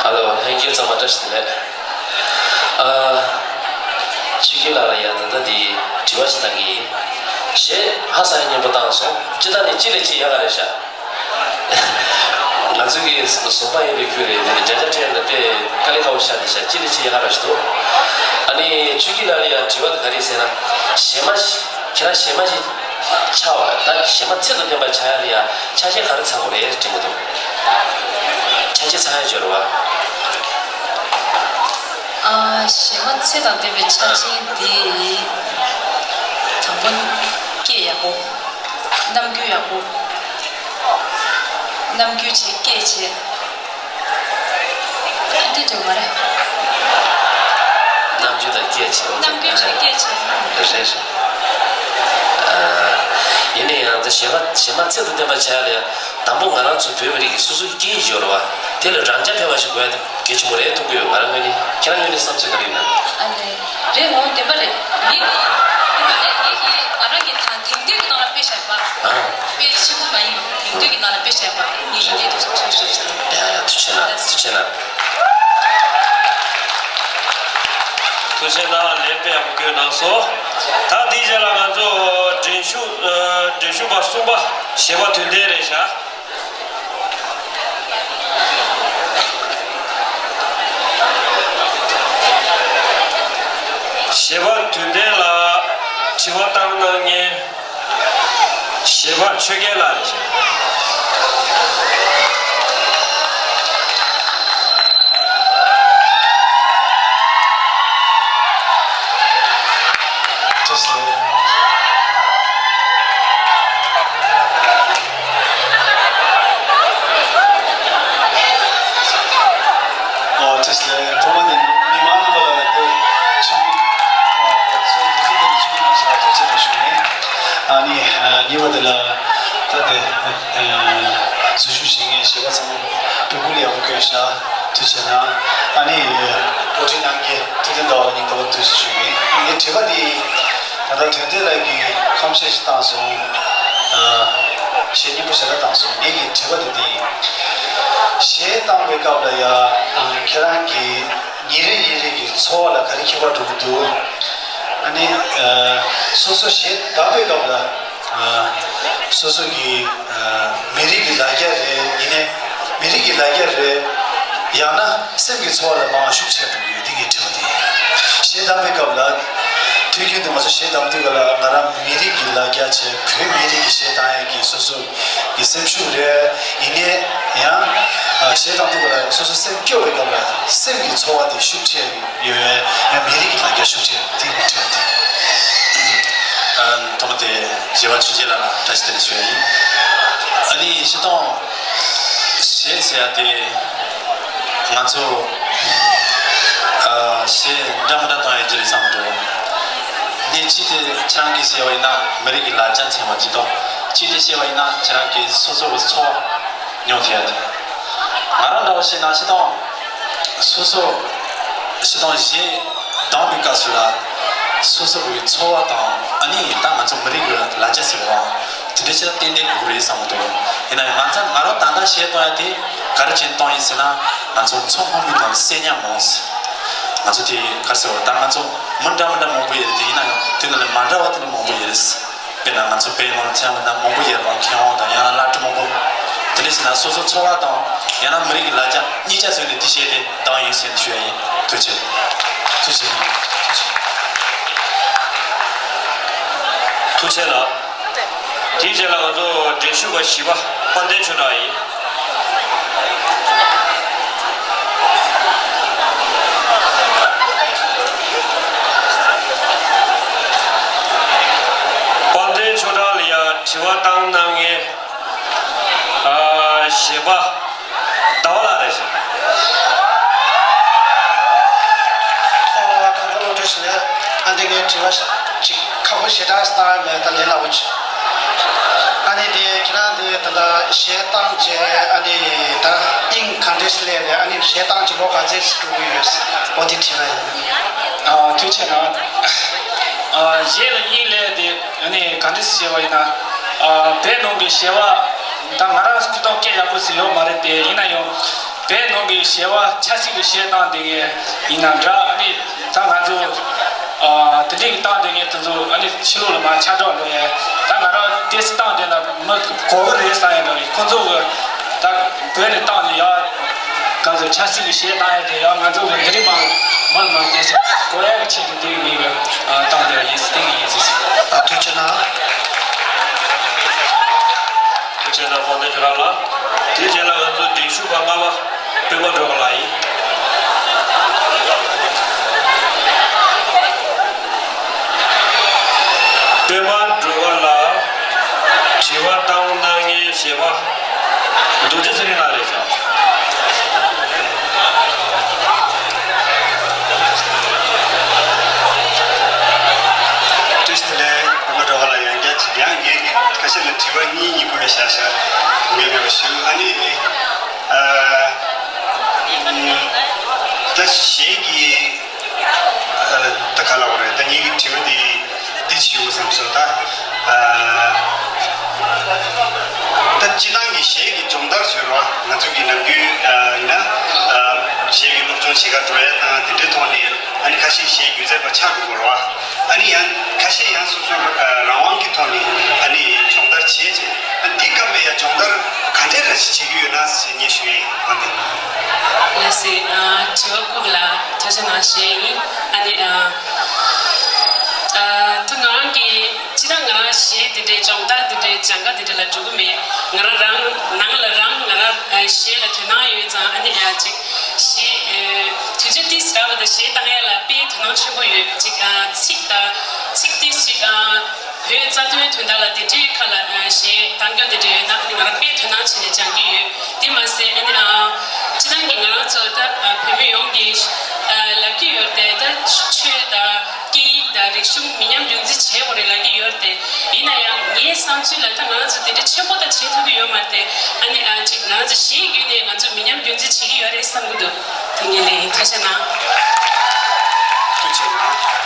ཧ་ལོ། ལྷན་རྒྱས་ཚང་མ་བཀྲ་ཤིས་བདེ་ལེགས། ཨ་ཆོས་སྐྱིད་ལགས་ལ་ཡང་ད་ལྟ་འདི་དྲི་བ་ཞིག་བཏང་གི་ཡིན། གཞས་ཧ་ས་ཡ་སྙན་པོ་བཏང་སོང་། སྤྱི་བཏང་ནས་གཅིག་ལས་གཅིག་ཡག་ག་རེད་ཤག། ང་ཚོ་གི་བཟོ་པ་ཡིན་པའི་ཁུལ་རེད། འདི་ནི་བརྒྱ་ཆ་སྤྲད་ན་དཔེ་དཀའ་ལས་ཁག་པོ་ཆགས་བསྡད་ཤག། གཅིག་ལས་གཅིག་ཡག་ག་ར་ཞིག་འདུག། ཨ་ནི་ཆོས་སྐྱིད་ལགས་ལ་ཡང་དྲི་བ་དེ་ག་རེ་ཟེར་ན། གཞས་མ་ཞིག་ཁྱེད་རང་གཞས་མ་ཞིག་ཆགས་པ་ད་གཞས་མ་ཚད་དང་ལྡན་པ་ཆགས་ཡ་ལ་ཡང་ཆ་ཤས་ག་རེ་ཚང་དགོས་རེད་དྲན་གྱི་འདུག། ཆ་ཤས་ཚང་ཡ་འབྱོར་བ། ཨ་གཞས་མ་ཚད་དང་ལྡན་པའི་ཆ་ཤས་དེ་དང་པོ་སྐད་ཡག་པོ། རྣམ་འགྱུར་ཡག་པོ། རྣམ་འགྱུར་བྱས་སྐད་བྱས། ཨ་འདི་འདྲ་མ་རེད། རྣམ་འགྱུར་དང་སྐད་བྱས། རྣམ་འགྱུར་བྱས་སྐད་བྱས། རེད་རེད། ཨ་ཡིན་ན་ཡང་ད་གཞས་པ་གཞས་མ་ཚད་དང་ལྡན་པ་ཆགས་ཡ་ལ་ཡང་དང་པོ་ང་རང་ཚོ་བོད་པ་རིགས་ཀྱི་སོ་སོའི་སྐད་ཡིག་ཡོད་རེད་བ། དེ་ལ་རང་རྐྱ་འཕེར་བ་ཞིག་དགོས་ཡ་དེ་གལ་ཆེན་པོ་རེད་མཐོང་གི་ཡོད། ང་རང་ངོས་ནས། ཁྱེད་རང་ངོས་ནས་བསམ་ཚུལ་ག་རེ་ཡིན་ན། ཨ་ལས། རེད་འོང་བདེན་པ་རེད། ངས་ངས་ངས་ང་རང་གི་ད་དེང་དུས་ཀྱི་ནང་ལ་དཔེ་བཞག་པ། ཨ། དཔེ་ཕྱི་པོ་མ་ཡིན་པ་དེང་དུས་ཀྱི་ནང་ལ་དཔེ་བཞག་པ་ངས་ཡིན་གྱི་འདུག་ཚུལ་ཞུ་ཞུ། ཡ་ཡ་ཐུགས་རྗེ་གནང་། ཐུགས་རྗེ་གནང་། ཐུགས་རྗེ་གནང་། ལན་དཔེ་ཡག་པོ་བསྐྱོན་གནང་སོང་། ད་འདིའི་རྗེས་ལ་ང་ཚོ་འགྲན་ཞུགས་ཨ་འགྲན་ཞུགས་པ་གསུམ་པ་གཞས་པ་དོན་ལྡན་རེད་ཤག། གཞས་པ་དོན་ལྡན་ལ་དྲི་བ་བཏང་གནང་མཁན་གཞས་པ་ཆོས་རྒྱལ་ལགས་རེད། བཀྲ་ཤིས་བདེ་ལེགས། ཨོ་བཀྲ་ཤིས་བདེ་ལེགས། ཐོག་མ་ནས་མི་མང་རྣམ་པ་ལ་འདི་ཆིབས་བསྒྱུར་ཨ་སོ་སོ་དུས་ཚོད་འདི་ནས་ཆིབས་བསྒྱུར་གནང་ཞིང་ལ་ཐུགས་རྗེ་ཆེ་ཞུ་ནས། ཨ་ནི་ཨ་གཉིས་པ་དེ་ལ་ད་དེ་ཨ་འཛུལ་ཞུགས་བྱེད་མཁན་གཞས་པ་ཚང་མ་བོད་སྐད་ཡག་པོ་བཀོད་ཤག། ཐུགས་རྗེ་གནང་། ཨ་ནི་གོ་སྒྲིག་གནང་མཁན་ཐུབ་བསྟན་ཟླ་བ་ལ་སྙིང་ཐག་པ་ཐུགས་རྗེ་ཆེ་ཞུ་གི་ཡིན། ངའི་དྲི་བ་འདི་ད་ ད་དོན་ལྡན་ལགས་ཀྱིས་ཁ་བཤད་ཞིག་བཏང་སོང་། ཨ། གཞས་སྙན་པོ་ཞེ་དྲག་བཏང་སོང་། ངེད་ཀྱི་དྲི་བ་དེ་འདི་ཡིན། གཞས་བཏང་བའི་སྐབས་ལ་ཡ། ཨ། ཁྱེད་རང་གི་ཉིན་རེ་ཉིན་རེ་གི་འཚོ་བ་ལ་ག་རེ་ཁྱད་པར་འགྲོ་གི་འདུག་ཨ་ནི། ཨ། སོ་སོ་གཞས་བདམས་པའི་སྐབས་ལ། ཨ། སོ་སོ་གི། ཨ། མི་རིགས་ཀྱི་ལ་རྒྱ་རེད། ཡིན་ནའི་མི་རིགས་ཀྱི་ལ་རྒྱ་རེད། ཡང་ན་སེམས་ཀྱི་འཚོ་བ་ལ་མང་བ་ཤུགས་ཆེ་འགྲོ་གི་ཡོད། འདི་ངའི་དྲི་བ་དེ་ཡིན། གཞས་བདམས་པའི་སྐབས་ལ། དུས་རྒྱུན་དུ་ང་ཚོ་གཞས་བདམས་དུས་སྐབས་ལ་ང་རང་མི་རིགས་ཀྱི་ལ་རྒྱ་བྱས། བོད་མི་རིགས་ཀྱི་གཞས་བཏང་ཡས་ཀྱི་སོ་སོ་གི་སེམས་ཤུགས་རེད། ཡིན་ནའི་ཡང་། ཨ། གཞས་བཏང་དུས་སྐབས་ལ་སོ་སོ་སེམས་སྐྱོ་བའི་སྐབས་ལ་སེམས་ཀྱི་འཚོ་བ་དེ་ཤུགས་ཆེ་ཡོད། ཡང་མི་རིགས་ཀྱི་ལ་རྒྱ་ཤུགས་ཆེ་ཡོད། དེ་ངའི་དྲི་བ་དེ་ཡིན། ཨ། ཐོག་མ་དེ་གཞས་པ་ཆོས་རྒྱལ་ལགས་ལ་བཀྲ་ཤིས་བདེ་ལེགས་ཞུ་ཡ་ཡིན། ཨ་ནི་སྤྱིར་བཏང་གཞས་ཟེར་ཡ་དེ་ང་ཚོ། ཨ། གཞས་འདྲ་མི་འདྲ་བཏང་ཡ་ཅིག་རེད་བསམ་གྱི་འདུག་ངས་གཅིག་དེ་ཁྱེད་རང་གིས་བཤད་པ་ཡིན་ན་མི་རིགས་ཀྱི་ལ་རྒྱ་མཚོན་པ་ཅིག་དང་། གཅིག་དེ་བཤད་པ་ཡིན་ན་ཁྱེད་རང་གིས་སོ་སོ་གི་འཚོ་བ་མྱོང་ཐུབ་ཡ་དེ། ང་རང་འདྲ་བོ་བཤད་ན་སྤྱིར་བཏང་སོ་སོ། སྤྱིར་བཏང་གཞས་བཏང་བའི་སྐབས་སུ་ལ་སོ་སོ་གི་འཚོ་བ་དང་། ཨ་ནི་ད་ང་ཚོ་མི་རིགས་ཀྱི་ལ་རྒྱ་ཟེར་བ་དེ་འདྲ་ཅིག་ཏན་ཏན་དགོས་རེད་བསམ་གྱི་འདུག་ཡིན་ན་ཡང་ང་ཚོ་ང་རང་ད་ལྟ་གཞས་བཏང་ཡ་དེ་ག་རེ་བྱས་ནས་བཏང་ཡིན་ཟེར་ན། ང་ཚོ་མཚོ་སྔོན་པོའི་ནང་གསེར་ཉ་མང་ཟེར། ང་ཚོ་དེ་ག་རེ་ཟེར་བ། ད་ང་ཚོ་མི་འདྲ་མི་འདྲ་མང་པོ་ཡོད་རེད། དེ་ཡིན་ན་ཡང་དེ་ནང་ལ་མ་འདྲ་བ་དེ་འདྲ་མང་པོ་ཡོད་རེད། དཔེར་ན་ང་ཚོ་བོད་ནང་ཚན་བ་ན་མང་པོ་ཡོད་རེད་པ། མཁས་དབང་དང་ཡང་ན་བླ་སྤྲུལ་མང་པོ། དེ་འདྲ་ཟེར་ན་སོ་སོ་འཚོ་བ་དང་ཡང་ན་མི་རིགས་ཀྱི་ལ་རྒྱ་གཉིས་ཆ་བཟོས་ནས་དེ་གཞས་དེ་བཏང་ཡིན་ཟེར་ནས་ཞུ་ཡ་ཡིན། ཐུགས་རྗེ་ཆེ། ཐུགས་རྗེ་ཆེ། ཐུགས་རྗེ་ཆེ། ཐུགས་རྗེ་ཆེ་ལགས། དེའི་རྗེས་ལ་ང་ཚོ་འགྲན་ཞུགས་པ་བཞི་པ་དཔལ་ལྡན་ཆོས་གྲགས་ཡིན། དཔལ་ལྡན་ཆོས་གྲགས་ལ་ཡང་དྲི་བ་བཏང་གནང་མཁན། ཨ། གཞས་པ་ཟླ་བ་ལགས་རེད་ཤག་ཨ། ཁམས་ཚང་བློ་གྲོས་ཞུ་ལས། ཨ། འདི་ངས་དྲི་བ་ཅིག་ཁག་པོ་ཞེ་དྲག་བཏང་ཡ་མེད། ད་ལས་སླ་པོ་ཅིག་ཨ་ནི་དེ་ཁྱེད་རང་དེ་ད་ལྟ་གཞས་བཏང་བྱས། ཨ་ནི་ད་དབྱིངས་ག་འདྲས་སླེབས་རེད། ཨ་ནི་གཞས་བཏང་བྱས་ལོ་ག་ཚོད་འགྲོ་གི་ཡོད། འོ་དེ་དྲི་བ་ཡིན། ཨ། ཐུགས་རྗེ་གནང་། ཨ། གཞས་ལ་དབྱིངས་སླེབས་དེ། ཨ་ནི་ག་འདྲས་ཞུ་བ་ཡིན་ན། ཨ། བོད་ནང་གི་གཞས་པ། ད་ང་རང་སྤྱིར་བཏང་སྐད་ཡག་པོ་ཞིག་ཡོད་མ་རེད་དེ། ཡིན་ན་ཡང་བོད་ནང་གི་གཞས་པ་ཆབ་སྲིད་ཀྱི་གཞས་བཏང་བསྡད་མཁན་ཡིན་ན་འདྲ། ཨ་ནི་ད་ང་ཚོ། ཨ། དེ་འདྲས་ཀྱི་བཏང་བསྡད་མཁན་དེ་ཚོ་ཨ་ནི་ཕྱི་ལོགས་ལ་མར་ཆ་འགྲོ་འགྲོ་ཡ། ད་ང་རང་ཏོག་ཙམ་བཏང་བསྡད་ན་མི་གོ་གི་རེད་བསམ་ཡ་འདྲ་བོ་ཡིན། ཁོང་ཚོ་གི་ད་བོད་ནས་བཏང་ནས་ཡ། གང་ཟེར། ཆབ་སྲིད་ཀྱི་གཞས་བཏང་ཡ་དེ་ཡང་ང་ཚོ་གི་འདི་རིགས་མང་མང་མང་བསྟན་སྲིད་གོ་ཡ་གི་ཆེད་དུ་དེ་ངེད་ཀྱི་བཏང་བསྡད་པ་ཡིན་ཟེར། དེ་གི་ཡིན་ཟེར། ཨ། ཐུགས་རྗེ་གནང་། ཐུགས་རྗེ་གནང་། དཔལ་ལྡན་ཆོས་གྲགས་ལགས། དེའི་རྗེས་ལ་ང་ཚོ་འགྲན་ཞུགས་པ་ལྔ་པ་པད་མ་སྒྲོལ་དཀར་ལགས་ཡིན། པད་མ་སྒྲོལ་དཀར་ལགས། དྲི་བ་བཏང་གནང་མཁན་གཞས་པ་རྡོ་རྗེ་ཚེ་རིང་ལགས་རེད་ཤག་བཀྲ་ཤིས་བདེ་ལེགས། པད་མ་སྒྲོལ་དཀར་ལགས། ཡང་བསྐྱར་ཅིག་ཡང་ངས་ཁ་ཤས་ལ་དྲི་བ་གཉིས་གཉིས་བསྐུར་བའི་ཤ་ཤ་ངོས་མེད་པ་ཞུ། ཨ་ནི། ཨ། ད་གཞས་ཀྱི། ཨ། ད་ག་ལབ་དགོས་རེད། ད་ངེད་ཀྱི་དྲི་བ་འདི་འདི་ཞུ་དགོས་བསམ་སོང་། ད། ཨ། ད་སྤྱིར་བཏང་གི་གཞས་ཀྱི་སྦྱོང་བརྡར་བྱོས་རོགས། ང་ཚོ་གི་ནམ་རྒྱུན། ཨ། ཡིན་ན། ཨ། གཞས་ཀྱི་སློབ་སྦྱོང་བྱེད་གར་འགྲོ་ཡ་དང་དེ་འདྲའི་ཐོག་ནས། ཨ་ནི་ཁ་ཤས་གཞས་སྒྱུ་རྩལ་པ་ཆགས་འགྲོ་དགོས་རོགས། ཨ་ནི་ཡང་ཁ་ཤས་ཡང་སོ་སོ། ཨ། རང་དབང་གི་ཐོག་ནས། ཨ་ནི་སྦྱོང་བརྡར་བྱས་རྗེས། ཨ། འདི་སྐབས་ལ་ཡང་སྦྱོང་བརྡར་ག་འདྲས་ར་ཞིག་བྱེད་ཀྱི་ཡོད་ན་ཟེར་ངས་ཞུ་ཡ་ཡིན། ཨ། འདི། ལགས་སེ། ཨ། དྲི་བ་བཀོད་པ་ལ་ཐུགས་རྗེ་གནང་ཞུ་ཡ་ཡིན། ཨ་ནི། ཨ། ཨ། ད་ང་རང་གིས་སྤྱིར་བཏང་ང་རང་གཞས་དེ་འདྲའི་སྦྱོང་བརྡར་དེ་འདྲའི་སྦྱང་ག་དེ་འདྲ་ལ་འགྲོ་གི་མེད། ང་རང་རང་ནང་ལ་རང་ང་རང་གཞས་ལ་དོ་སྣང་ཡོད་ཙང་། ཨ་ནི་ཡང་ཅིག་གཞས། ཨ། དུས་ཚོད་ཏོག་ཙམ་རག་པ་དང་གཞས་བཏང་ཡ་ལ་དཔེ་དོ་སྣང་ཆེན་པོ་ཡོད། ཅིག་ཨ། ཚིག་དང་ཚིག་ཏོག་ཙམ། ཨ། བོད་རྩ་དོན་དོན་དག་ལ་དེ་འདྲའི་ཁ་ལ། ཨ། གཞས་བཏང་རྒྱུ་དེ་འདྲ་ཡོད་ན། ཨ་ནི་ང་རང་དཔེ་དོ་སྣང་བྱས་ནས་སྦྱང་གི་ཡོད། དེ་མ་ཟད། ཨ་ནི། ཨ། སྤྱིར་བཏང་གི་ང་རང་ཚོ་ད། ཨ། བོད་མི་ཡོངས་ཀྱིས། ཨ། ལབ་ཀྱི་ཡོད་རེད་དེ། ད་ཆོས་དང་སྐད་ཡིག་དང་རིག་གཞུང་མི་ཉམས་རྒྱུན་འཛིན་བྱེད་དགོས་རེད་ལབ་ཀྱི་ཡོད་རེད་དེ། ཡིན་ན་ཡང་ངའི་བསམ་ཚུལ་ལ་ད་ང་རང་ཚོ་དེ་འདྲ་ཆེན་པོ་ད་བྱེད་ཐུབ་ཀྱི་ཡོད་མ་རེད་དེ། ཨ་ནི། ཨ། ཅིག་ང་རང་ཚོ་གཞས་བརྒྱུད་ནས་ང་ཚོ་མི་ཉམས་རྒྱུན་འཛིན་བྱེད་ཀྱི་ཡོད་རེད་བསམ་གྱི་འདུག་དེ་ངས་ལན་ཡིན། ཐུགས་རྗེ་གནང་། ཐུགས་རྗེ་གནང་།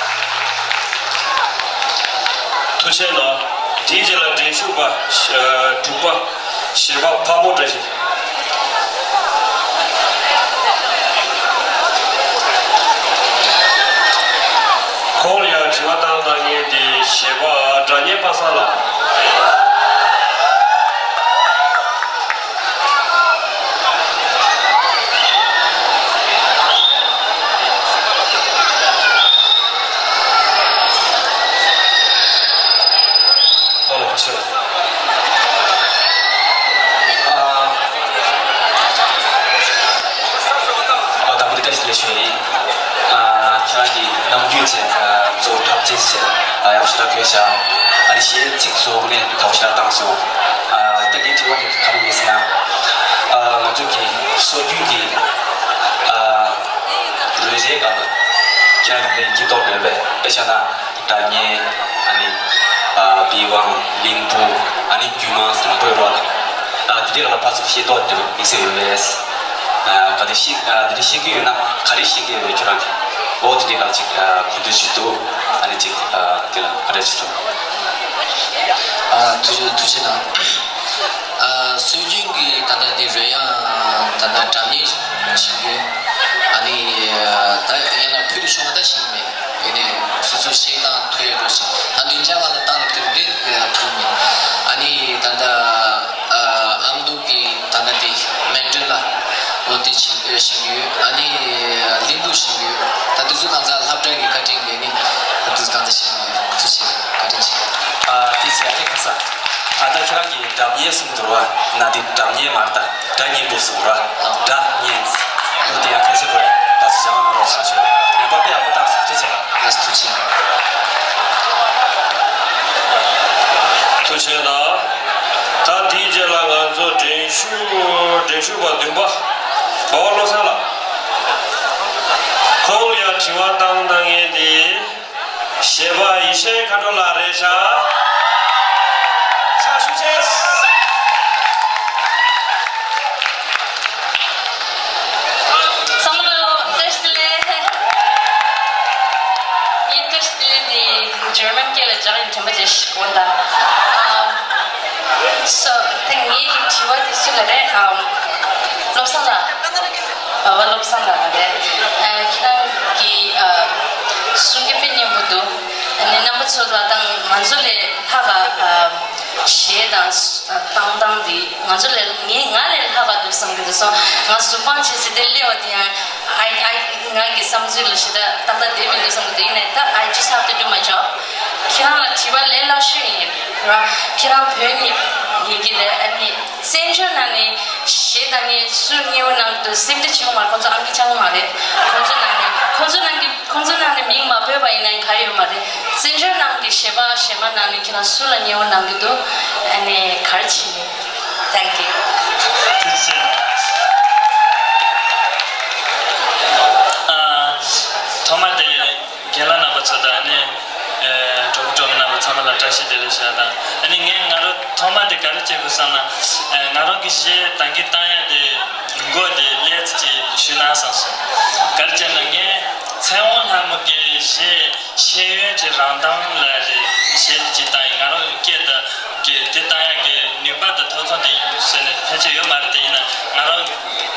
ཆེ་ལ། དེའི་རྗེས་ལ་འགྲན་ཞུགས་པ། ཨ། དྲུག་པ། གཞས་པ་ཕག་མོ་བཀྲ་ཤིས། ཁོང་ལ་ཡང་དྲི་བ་བཏང་གནང་མཁན་དེ་གཞས་པ་སྒྲ་སྙན་པ་སངས་ལགས། ཨོ་ལགས་སོ། ཨ། ཨ། དང་པོ་དེ་བཀྲ་ཤིས་བདེ་ལེགས་ཞུ་ཡ་ཡིན། ཨ། ཁྱེད་རང་གི་ནམ་རྒྱུན་བྱས། ཨ། གཙོ་བོ་འཁྲབ་ཆས་བྱས། ཨ། ཡག་ཤོས་ལ་གོན་ཤག་ཨ་ནི་གཞས་ཚིག་སོགས་ནས་དག་ཤོས་ལ་བཏང་སོང་། ཨ། ད་ངའི་དྲི་བ་དེ་ག་རེ་ཡིན་ཟེར་ན། ཨ། ང་ཚོ་གི་སྲོལ་རྒྱུན་གྱི། ཨ། རོལ་ཆའི་སྒང་ལ་ཁྱེད་རང་གི་ལས་ཀྱི་ཐོག་ནས་བས་དཔེ་བཞག་ན། སྒྲ་སྙན། ཨ་ནི། ཨ། པི་ཝང་། གླིང་བུ། ཨ་ནི་རྒྱུད་མང་ཟེར་ན་བོད་རོ་ལ། ཨ། དེ་འདྲའི་སྒང་ལ་ཕར་ཚུར་ཤེས་རྟོགས་དེ་འདྲ་དམིགས་བསལ་ཡོད་པས། ཨ། ག་དེ་ཤེས། ཨ། དེ་འདྲ་ཤེས་ཀྱི་ཡོད་ན་ག་རེ་ཤེས་ཀྱི་ཡོད་པས་ཁྱོད་རང་གིས། འོ་དེ་འདྲའི་སྒང་ལ་ཅིག་ཨ། གོ་ཐོས་བྱེད་ཐུབ། ཨ་ནི་ཅིག་ཨ། དེ་ལ་བཀའ་འདྲི་བྱེད་ཐུབ། ཨ། ཐུགས་རྗེ་ཐུགས་རྗེ་གནང་། ཨ། སྲོལ་རྒྱུན་གྱི་ད་ལྟ་འདི་རོལ་དབྱངས་ད་ལྟ་སྒྲ་སྙན་ཞིག་གི། ཨ་ནི། ད་ཡང་ན་ཕུལ་དུ་བྱུང་བ་ད་ཞིག་མེད། ཡིན་ནའི་སོ་སོ་གཞས་བཏང་ཐུབ་ཡ་འགྲོ་ཞིག་ད་སྡིངས་ཆ་སྒང་ལ་བཏང་ནས་དེ་འདྲ་ཐུབ་མེད། ཨ་ནི་ད་ལྟ་ཨ་མདོ་གི་ད་ལྟ་འདི་མན་ཌི་ལ་འོ་དེ་ཞིག་ཞིག་ཡོད། ཨ་ནི་གླིང་བུ་ཞིག་ཡོད། ད་དེ་ཚོ་གང་ཟག་སློབ་གྲྭ་གི་བཀའ་དྲིན་གྱིས་ནི་ད་དེ་ཚོ་གང་ཟག་ཞིག་ཡོད། ཐུགས་རྗེ་ཆེ། བཀའ་དྲིན་ཆེ། ཨ། དེ་བྱས་ཨ་ནི་ཁ་ས། ཨ། ད་ཁྱེད་རང་གིས་སྒྲ་སྙན་གསུངས་འདུག་བ། ན་དེ་སྒྲ་སྙན་མ་རེད་ད། སྒྲ་སྙན་པོ་གསུངས་ར། སྒྲ་སྙན། འོ་དེ་ཡང་གལ་ཆེན་པོ་རེད། ད་སུ་བྱ་བ་ན་རོགས་བྱ་ཆོག་ངན་པ་དཔེ་ཡག་པོ་བཏང་སོང་། ཐུགས་རྗེ་ཆེ། ལགས་སོ། ཐུགས་རྗེ་ཆེ། ཐུགས་རྗེ་ཆེ་ལགས། ད་དེའི་རྗེས་ལ་ང་ཚོ་འགྲན་ཞུགས་འགྲན་ཞུགས་པ་བདུན་པ། འབའ་བ་བློ་བཟང་ལགས། ཁོང་ལ་ཡང་དྲི་བ་བཏང་གནང་མཁན་དེ། གཞས་པ་ཡེ་ཤེས་མཁའ་འགྲོ་ལགས་རེད་ཤག་ཕྱག་ཞུ་ཆེ། བསམ་བློ་བཀྲ་ཤིས་བདེ་ལེགས། ངས་བཀྲ་ཤིས་བདེ་ལེགས་འདི་ཇར་མན་སྐད་ལ་སྦྱར་ཡིན། དྲན་པ་བརྗེད་ཤག་འོ་ད། ཨམ། སོ། ད་ངེད་ཀྱི་དྲི་བ་དེ་སུ་ལ་རེད། ཨམ། བློ་བཟང་ལགས། བ་བ་བློ་བཟང་ལགས་རེད། ཨ། ཁྱེད་རང་གིས་ཨ་གསུང་གི་དཔེ་སྙན་པོ་འདུག་ཨ་ནི་རྣམ་པ་ཚོ་ལ་དང་ང་ཚོ་ལས་ལྷག་ག་ཨ་གཞས་དང་བཏང་སྟངས་འདི་ང་ཚོ་ལས་ངས་ང་ལས་ལྷག་ག་འདུག་བསམ་གྱི་འདུག་སོང་། ང་གཟུགས་པང་བྱས་ཚེ་དེ་སླེབས་པ་དེ་ཡང་ཨ་ཨ་ང་གི་བསམ་ཚུལ་ལ་ཞེ་དྲག་ཏག་ཏག་བསྡད་མི་འདུག་བསམ་གྱི་འདུག་ཡིན་ནའི་ད་I just have to do my job. ཁྱེད་རང་ལ་དྲི་བ་ལས་སླ་ཤོས་ཡིན་ར། ཁྱེད་རང་བོད་ནས་ཡིན་གྱི་རེད། ཨ་ནི། བཙན་བྱོལ་ནང་ནས་གཞས་བཏང་མཁན་སུ་མཉེས་པོ་གནང་གི་འདུག་སེམས་ཁྲལ་བྱེད་དགོས་མ་རེད། ཁོང་ཚོ་ཨང་ཀི་རྐྱང་མ་རེད། ཁོང་ཚོ་ནང་ནས་ཁོང་ཚོ་ནང་གི་ཁོང་ཚོ་ནང་ནས་མིང་མ་འབོད་པ་ཡིན་ན་ག་རེ་ཡོད་མ་རེད། བཙན་བྱོལ་ནང་གི་གཞས་པ་གཞས་མ་ནང་ནས་ཁྱེད་རང་སུ་ལ་མཉེས་པོ་གནང་གི་འདུག་ཨ་ནི་ག་རེ་བྱེད་ནི། Thank you. ཐུགས་རྗེ་ཆེ། ཨ། ཐོག་མ་དེ། རྒན་ལགས་རྣམ་པ་ཚོ་དང་ནི། ཨེ། གྲོགས་པོ་གྲོགས་མོ་རྣམ་པ་ཚང་མ་ལ་བཀྲ་ཤིས་བདེ་ལེགས་ཞུ་ཡ་དང་། ཨ་ནི་ངས་ང་རང་ཐོག་མ་དེ་ག་རེ་བྱེད་དགོས་བསམ་ན། ཨེ། ང་རང་གི་གཞས་བཏང་གི་བཏང་ཡ་དེ་མགོ་དེ་ལས་ཅིག་ཞུ་ན་བསམ་སོང་། ག་རེ་བྱས་ན་ངས་ཚེ་དབང་ལྷ་མོ་གི་གཞས་ཤེས་ཡོན་གྱི་རང་མདངས་ལབ་ཡ་དེ་གཞས་དེ་ཅིག་བཏང་ཡིན། ང་རང་སྐད་དང་གི་དེ་བཏང་ཡ་གི་ནུས་པ་དང་ཐོབ་ཐང་དེ་ཡོད་ཟེར་ནས་ཕན་ཆད་ཡོད་མ་རེད། དེ་ཡིན་ན་ང་རང་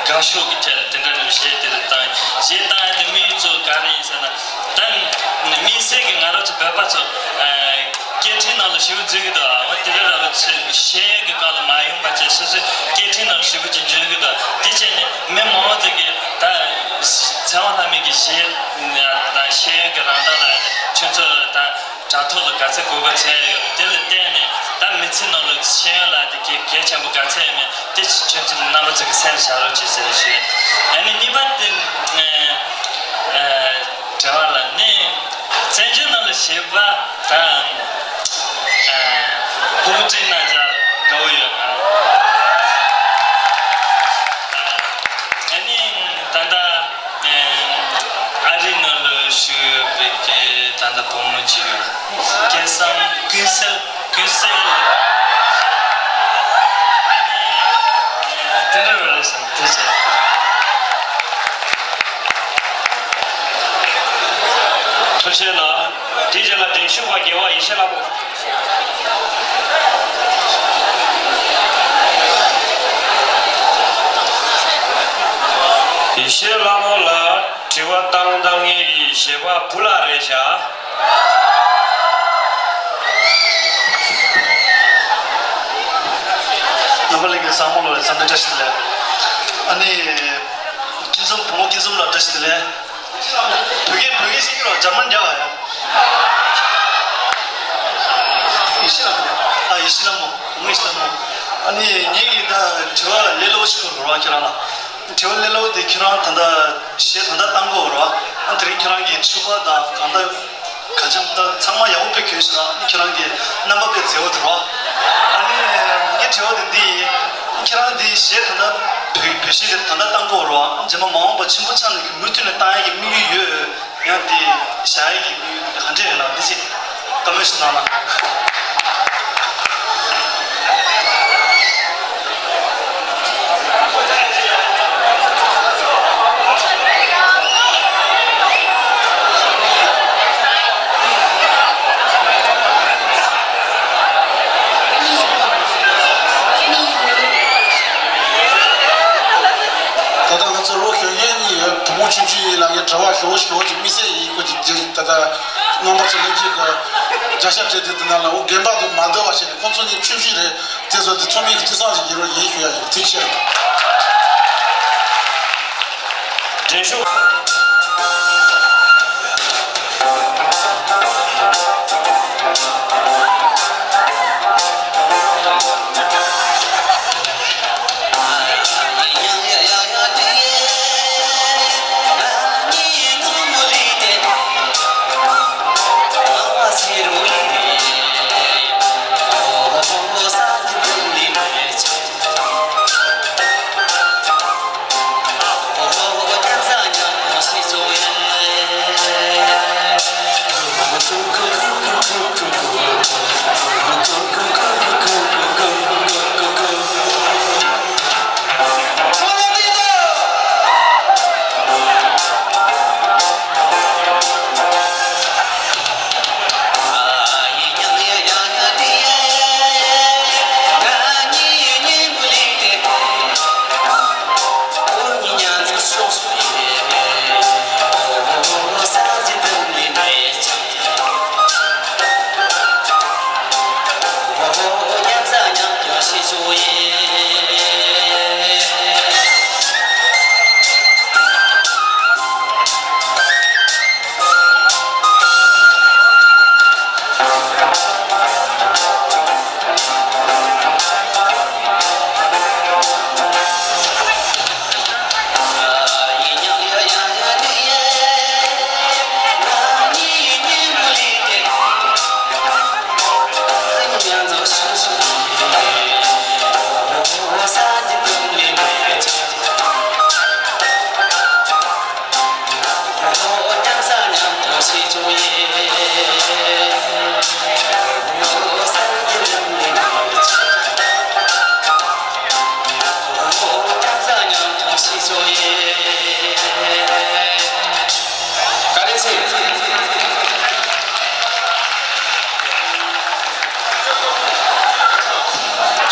དགའ་ཤོས་ཀྱི་ཐད་ལ་དེ་འདྲ་ནས་གཞས་དེ་ལ་བཏང་། གཞས་བཏང་ཡ་དེ་དམིགས་ཡུལ་གཙོ་བོ་ག་རེ་ཡིན་ཟེར་ན། ད་དམིགས་བསལ་གྱི་ང་རང་ཚོ་བོད་པ་ཚོ་སྐད་འཕྲིན་ནང་ལ་ཞེ་པོ་འཛུལ་གི་འདུག་འོ་དེ་འདྲ་ར་བ་ཚོས་ཤེས་ཡོན་གྱི་སྒང་ལ་མ་ཡོང་བ་བྱས་སོ་སོའི་སྐད་འཕྲིན་ནང་ལ་ཞེ་པོ་ཅིག་འཛུལ་གི་འདུག་དེ་བྱས་ནས་མི་མང་བོ་ཚོ་གིས་ད་ཚེ་དབང་ལྷ་མོ་གི་གཞས་དང་ཤེས་ཡོན་གྱི་རང་མདངས་ལ་ཁྱོད་ཚོ་ད། དྲ་ཐོག་ལ་ག་ཚད་དགོས་པ་ཚད་ཡོད། དེ་ལ་བརྟེན་ནས་ད་མི་ཚེ་ནང་ལ་ཤེས་ཡོན་ལ་དེ་གལ་གལ་ཆེན་པོ་ག་ཚད་ཡོད་མེད་དེ་ཁྱོད་ཚོ་རྣམ་པ་ཚོ་གི་སེམས་བཞག་རོགས་བྱེད་ཟེར་ཞུ། ཨ་ནི་གཉིས་པ་དེ། ཨ། དྲི་བ་ལ་ནི་བཙན་བྱོལ་ནང་ལ་གཞས་པ་དང་། ཨ། ཕྲུ་གུ་བྲིས་ན་ཅག་དགའ་བོ་ཡོད་ཨ། ཨ་ནི་ད་ལྟ། ཨ་རིའི་ནང་ལ་བཞུགས་ཡོད་པའི་གི་ད་ལྟ་བུ་མོ་གཅིག་ཡོད། སྐལ་བཟང་ཀུན་གསལ། ཀུན་གསལ། ཨ་ནི་དེ་འདྲ་རེད་བསམ། ཐུགས་རྗེ་ཆེ། ཐུགས་རྗེ་ཆེ་ལགས། དེའི་རྗེས་ལ་འགྲན་ཞུགས་པ་རྒྱལ་བ་ཡེ་ཤེས་ལྷ་མོ། གཞས་པ་བུ་ལགས་རེད་བཞག་རྣམ་པ་ལྷན་རྒྱས་ཚང་མ་ལོ་ལ་འཚམས་འདྲི་བཀྲ་ཤིས་བདེ་ལེགས། ཨ་ནི། སྐྱིད་འཛོམས་བུ་མོ་སྐྱིད་འཛོམས་ལགས་བཀྲ་ཤིས་བདེ་ལེགས། བོད་སྐད་བོད་སྐད་ཤེས་ཀྱི་རོགས། འཇར་མན་རྒྱག་ཡ། ཡེ་ཤེས་ལྷ་མོ། ཨ་ཡེ་ཤེས་ལྷ་མོ། བུ་མོ་ཡེ་ཤེས་ལྷ་མོ། ཨ་ནི་ངེད་ཀྱི་ད་དྲི་བ་ལས་སླ་པོ་ཞིག་ཁུར་རོགས་ཁྱེད་རང་ལ། དྲི་བ་ལས་སླ་པོ་དེ་ཁྱེད་རང་ད་ལྟ་གཞས་ད་ལྟ་བཏང་གོ་རོགས། ཨ་དེ་རིང་ཁྱེད་རང་གི་ཕྱུ་པ་དང་གང་ལྟར་ག་ཅམ་ད་ཚང་མ་ཡག་པོ་དཔེ་གྱོན་ཤག་ཨ་ནི་ཁྱེད་རང་གི་རྣམ་པ་དཔེ་མཛེས་པོ་འདུག་རོགས། ཨ་ནི་ངའི་དྲི་བ་དེ་འདི་ཡིན། ཁྱེད་རང་འདི་གཞས་ད་ལྟ་བོད་བོད་གཞས་དེ་ད་ལྟ་བཏང་གོ་རོགས། ཨ་རྗེས་མ་མ་འོངས་པ་ཆེན་པོ་ཆགས་ནས་མུ་མཐུད་ནས་བཏང་ཡག་གི་དམིགས་ཡུལ་ཡོད། ཡང་དེ་བཞག་ཡག་གི་དམིགས་ཡུལ་དེ་ག་འདྲས་ཡོད་ན་འདི་ཅིག་བཀའ་མོལ་ཞིག་གནང་ན། ད་ལྟ་ང་ཚོ་རོགས་ཞུ་མཁན་གཉིས་ཡོད། བུ་མོ་ཆུང་ཆུང་ཡིན་ལ་ངས་དྲི་བ་ཞུ་བོ་ཞུ་བོ་ཅིག་དམིགས་བསལ་ཡིན། ཁོ་ཅིག་ད་ལྟ་རྣམ་པ་ཚོ་ལས་ཀྱི་གི་བརྒྱ་ཆ་སྤྲད་དེ་དེ་ན་ལ་འོ་རྒན་པ་དུ་མ་འདོད་པ་བྱས་ནས་ཁོང་ཚོ་གཉིས་ཆུང་ཆུང་རེད། དེ་ཚོ་དེ་ཚོ་མིག་གི་ཐུགས་བསམ་ཞིག་ཡིན་རོགས་ཡིན་ཞུ་ཡ་ཡིན། ཐུགས་རྗེ་ཆེ། འགྲན་ཞུགས། བཀའ་དྲིན་ཆེ།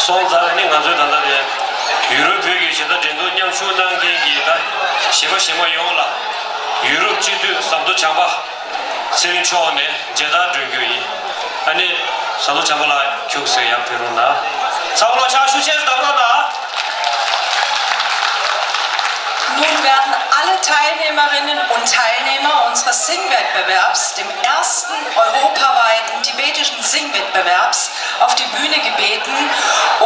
སོང་ཙང་ནི་ང་ཚོའི་ད་ལྟ་དེ་ཡུ་རོབ་བོད་ཀྱི་གཞས་སྟོན་འགྲན་བསྡུར་མཉམ་ཞུགས་གནང་མཁན་གྱི་ད་གཞས་པ་གཞས་མ་ཡོངས་ལ་ཡུ་རོབ་སྤྱི་འཐུས་ཟམ་གདོང་བྱམས་པ་ཚེ་རིང་མཆོག་ནས་མཇལ་དར་སྒྲོན་རྒྱུ་ཡིན། ཨ་ནི་ཟམ་གདོང་བྱམས་པ་ལགས་ཁྱུག་ཙམ་ཡར་ཕེབས་རོགས་གནང་། ཚང་མ་ལོ་ཕྱག་ཤུགས་ཆེ་ཙམ་བརྡབ་རོགས་གནང་། Nun werden alle Teilnehmerinnen und Teilnehmer unseres Singwettbewerbs, dem ersten europaweiten tibetischen Singwettbewerbs, auf die Bühne gebeten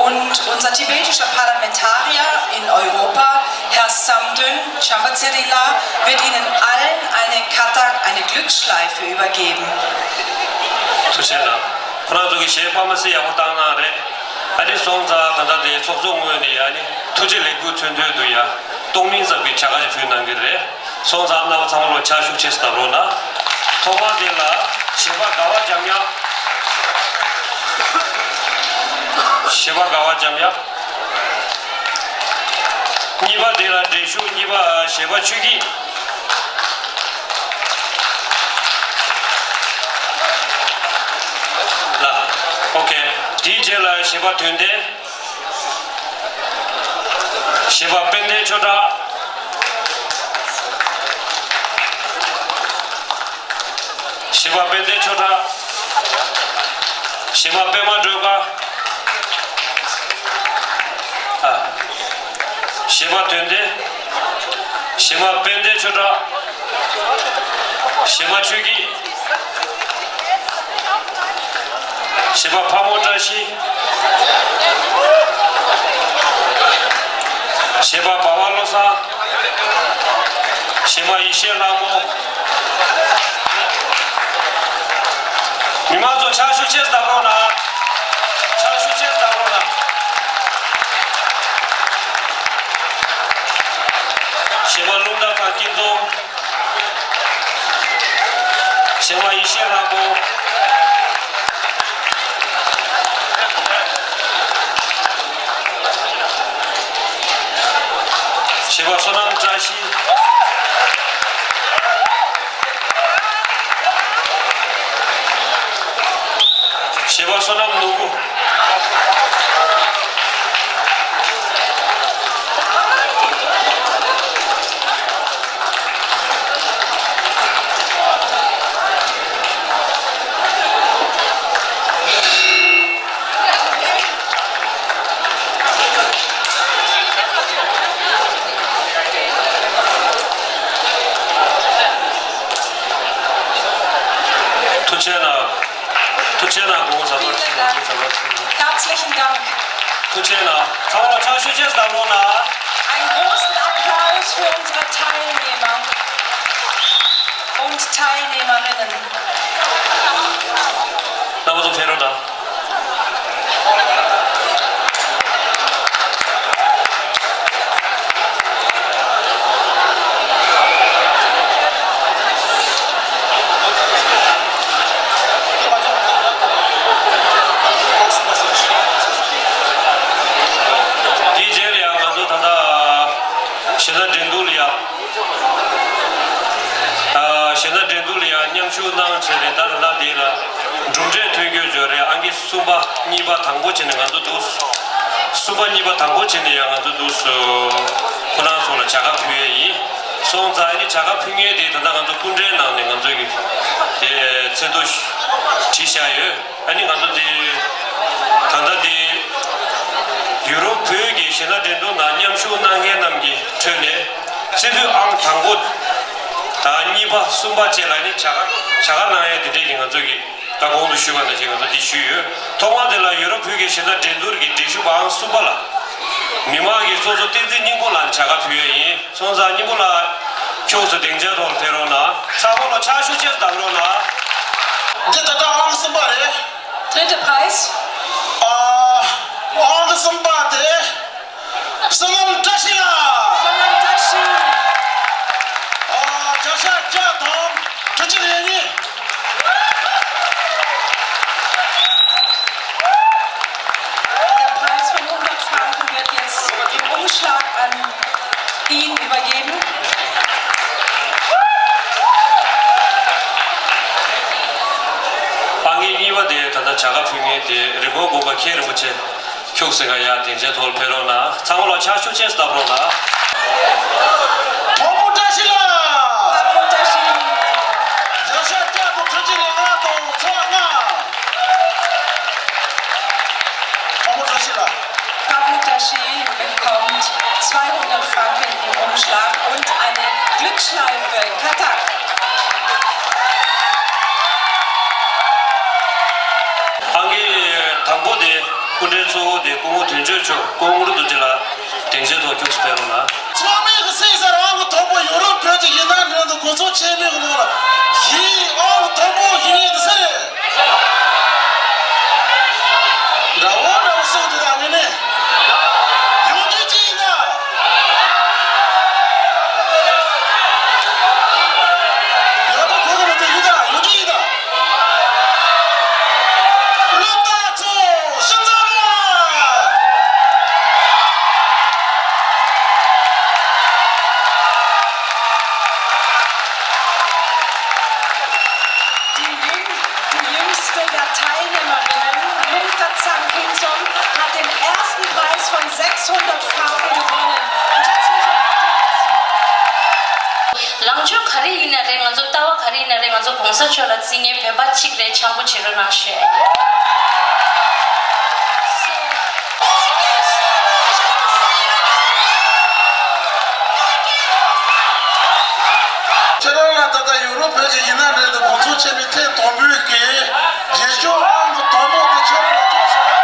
und unser tibetischer Parlamentarier in Europa, Herr Samdön Chambatsirila, wird Ihnen allen eine Kathak, eine Glücksschleife übergeben. ཐུགས་རྗེ་གནང་། ཁོ་རང་ཚོ་གི་གཞས་དཔའ་མི་སྲིད་ཡག་པོ་བཏང་གནང་རེད། ཨ་ནི་སོང་ཙང་ད་ལྟ་དེ་ཚོགས་གཙོ་ངོས་ནས་ཨ་ནི་ཐུགས་རྗེ་ལེགས་འབུལ་མཚོན་དོན་དུ་ཡ་སྟོང་མིན་ཙམ་གྱི་བྱ་དགའ་ཞིག་ཕུལ་གནང་གི་རེད། སོང་ཙང་རྣམ་པ་ཚང་མ་ལོ་ཕྱག་ཤུགས་ཆེ་ཙམ་བརྡབ་རོགས་གནང་། ཐོག་མར་དེ་ལ་གཞས་པ་དགའ་བ་འཇམ་དབྱངས། གཞས་པ་དགའ་བ་འཇམ་དབྱངས། གཉིས་པ་དེ་ལ་འགྲན་ཞུགས་གཉིས་པ་གཞས་པ་ཆོས་སྐྱིད་ལགས། ཨོ་ཁེ། དེའི་རྗེས་ལ་གཞས་པ་དོན་ལྡན། གཞས་པ་དཔལ་ལྡན་ཆོས་གྲགས། གཞས་པ་དཔལ་ལྡན་ཆོས་གྲགས། གཞས་མ་པད་མ་སྒྲོལ་དཀར། ཨ། གཞས་པ་དོན་ལྡན། གཞས་མ་དཔལ་ལྡན་ཆོས་གྲགས། གཞས་མ་ཆོས་སྐྱིད། གཞས་པ་ཕག་མོ་བཀྲ་ཤིས། གཞས་པ་འབའ་བ་བློ་བཟང་། གཞས་མ་ཡེ་ཤེས་ལྷ་མོ། མི་མང་ཚོ་ཕྱག་ཤུགས་ཆེ་ཙམ་བརྒྱབ་རོགས་གནང་། ཕྱག་ཤུགས་ཆེ་ཙམ་བརྒྱབ་རོགས་གནང་། གཞས་མ་རླུང་རྟ་ཚང་སྐྱིད་འཛོམས། གཞས་མ་ཡེ་ཤེས་ལྷ་མོ། གཞས་པ་བསོད་ནམས་བཀྲ་ཤིས། གཞས་པ་བསོད་ནམས་ནོར་བུ། ཐུགས་རྗེ་གནང་། ཐུགས་རྗེ་གནང་། དགོངས་པ་འཛམ་བུ་གླིང་། དགོངས་པ་འཛམ་བུ་གླིང་། Herzlichen Dank. ཐུགས་རྗེ་གནང་། ཚང་མ་ལ་ཕྱག་ཤུགས་ཆེ་ཙམ་བརྒྱབ་རོགས་གནང་། Einen großen Applaus für unsere Teilnehmer und Teilnehmerinnen. རྣམ་པ་ཚོ་ཕེབས་རོགས་གནང་། དེའི་རྗེས་ལ་ཡང་ང་ཚོ་ད་ལྟ་གཞས་སྣ་འགྲན་བསྡུར་ལ་ཡང་། ཨ། གཞས་སྣ་འགྲན་བསྡུར་ལ་ཡང་མཉམ་ཞུགས་གནང་བྱས་ནས། ད་ད་ལྟ་འདི་ལ་གྲུབ་འབྲས་ཐོན་རྒྱུ་ཡོད་རེད། ཨང་ཀི་གསུམ་པ་གཉིས་པ་དང་པོ་བྱས་ནས་ང་ཚོ་འདུག་གསུམ་པ་གཉིས་པ་དང་པོ་བྱས་ནས་ཡང་ང་ཚོ་འདུག་ཁོ་རང་ཚོ་ལ་བྱ་དགའ་ཕུལ་ཡས་ཡིན། སོང་ཙང་ཨ་ནི་བྱ་དགའ་ཕུལ་མཁན་དེ་ད་ལྟ་ང་ཚོ་སྐུ་མགྲོན་ནང་ནས་ང་ཚོ་གི་དེ་མཚན་ཐོ་བྲིས་བཞག་ཡོད། ཨ་ནི་ང་ཚོ་འདི་ད་ལྟ་འདི་ཡུ་རོབ་བོད་ཀྱི་གཞས་སྣ་འགྲན་བསྡུར་ནང་མཉམ་ཞུགས་གནང་མཁན་རྣམས་ཀྱི་ཁྲོད་ནས་རྩེ་ཕུད་ཨང་དང་པོ་དང་གཉིས་པ་གསུམ་པ་བཅས་ལ་ནི་བྱ་དགའ་བྱ་དགའ་གནང་ཡས་འདི་འདྲས་ཀྱི་ང་ཚོ་གི་ད་གོང་དུ་ཞུས་པ་ནང་བཞིན་ང་ཚོ་འདི་ཞུས་ཡོད། ཐོག་མ་དེ་ལ་ཡུ་རོབ་བོད་ཀྱི་གཞས་སྣ་འགྲན་བསྡུར་གྱི་འགྲན་ཞུགས་པ་ཨང་གསུམ་པ་ལ་མི་མང་གི་ཚོགས་གཙོ་བསྟན་འཛིན་སྙིང་པོ་ལགས་བྱ་དགའ་ཕུལ་ཡས་ཡིན། སོང་ཙང་སྙིང་པོ་ལགས་ཁྱོད་ཚོ་སྡིངས་ཆའི་ཐོག་ལ་ཕེབས་རོགས་གནང་། ཚང་མ་ལ་ཕྱག་ཤུགས་ཆེ་ཙམ་བརྒྱབ་རོགས་གནང་། འདི་ད་ལྟ་ཨང་གསུམ་པ་རེད། Dritter Preis. ཨ། ཨང་གསུམ་པ་དེ་བསོད་ནམས་བཀྲ་ཤིས་ལགས། བསོད་ནམས་བཀྲ་ཤིས། ཨ། བརྒྱ་ཆ་བརྒྱ་དང་དྲུག་ཅུ་རེ་གཉིས། Der Preis von hundert Franken wird jetzt im Umschlag an ihn übergeben. ཨང་ཀི་གཉིས་པ་དེ་ད་ལྟ་བྱ་དགའ་ཕུལ་མཁན་དེ་རི་མགོ་དགོན་པ་མཁན་རིན་པོ་ཆེ་ཁྱུག་སེ་ག་ཡ་སྡིངས་ཆའི་ཐོག་ལ་ཕེབས་རོགས་གནང་། ཚང་མ་ལ་ཕྱག་ཤུགས་ཆེ་ཙམ་བརྒྱབ་རོགས་གནང་། ཕག་མོ་བཀྲ་ཤིས་ལགས། ཕག་མོ་བཀྲ་ཤིས། བརྒྱ་ཆ་བརྒྱ་དང་དྲུག་ཅུ་རེ་ལྔ་དང་ཚེག་ལྔ། ཕག་མོ་བཀྲ་ཤིས་ལགས། Pablo Tashi bekommt zweihundert Franken im Umschlag und eine Glücksschleife. Katar. ཨང་ཀི་དང་པོ་དེ་སྐུ་མགྲོན་གཙོ་བོ་དེ་སྐུ་ངོ་དོན་གཅོད་མཆོག་སྐུ་ངོ་རྡོ་རྗེ་ལགས་སྡིངས་ཆའི་ཐོག་ཁྱུག་སེ་ཕེབས་རོགས་གནང་། ཚང་མས་གི་སེམས་སར་ཨང་ཀི་དང་པོ་ཡོ་རོབ་བོད་ཀྱི་གཞས་སྣ་འགྲན་བསྡུར་གོ་ཚོད་ཆེན་མོའི་ནང་ལ་གཞས་ཨང་ཀི་དང་པོ་ཞུ་མཁན་དེ་སུ་རེད། འདྲ་བོ་འདྲ་བོ་གསུངས་འདུག་ད་ངས་ནས་ཡོང་རྒྱུ་ཅི་ཡིན་ད། ཡག་པོ་གོ་གི་མི་འདུག་ཡིན་ད་ཡོང་རྒྱུ་ཡིན་ད། སློབ་གྲྭ་ཚོ་ཤིན་ཙང་ལ། Die Jüng-, die jüngste der Teilnehmerinnen, Mumtazan Kinzon, hat den ersten Preis von sechshundert Franken gewonnen. Herzliche Gratulation. ཆོས་ག་རེ་ཡིན་ན་རེད། ང་ཚོ་ལྟ་བ་ག་རེ་ཡིན་ན་རེད། ང་ཚོ་གོང་ས་མཆོག་ལ་བརྩི་མཁན་བོད་པ་གཅིག་རེད། འཆམ་པོ་བྱེད་རོགས་གནང་ཞུ་ཡ་ཡིན། ཁྱེད་རང་ལ་ད་ལྟ་ཡུ་རོབ་བོད་ཀྱི་ཡིན་ན་འདྲ་འདུག་གོང་ཚོགས་ཆེན་མོའི་ཐེངས་དང་པོའི་གི་རྗེས་ཤོག་ཨང་དང་པོ་དེ་ཁྱེད་རང་ལ་ཐོབ་སོང་།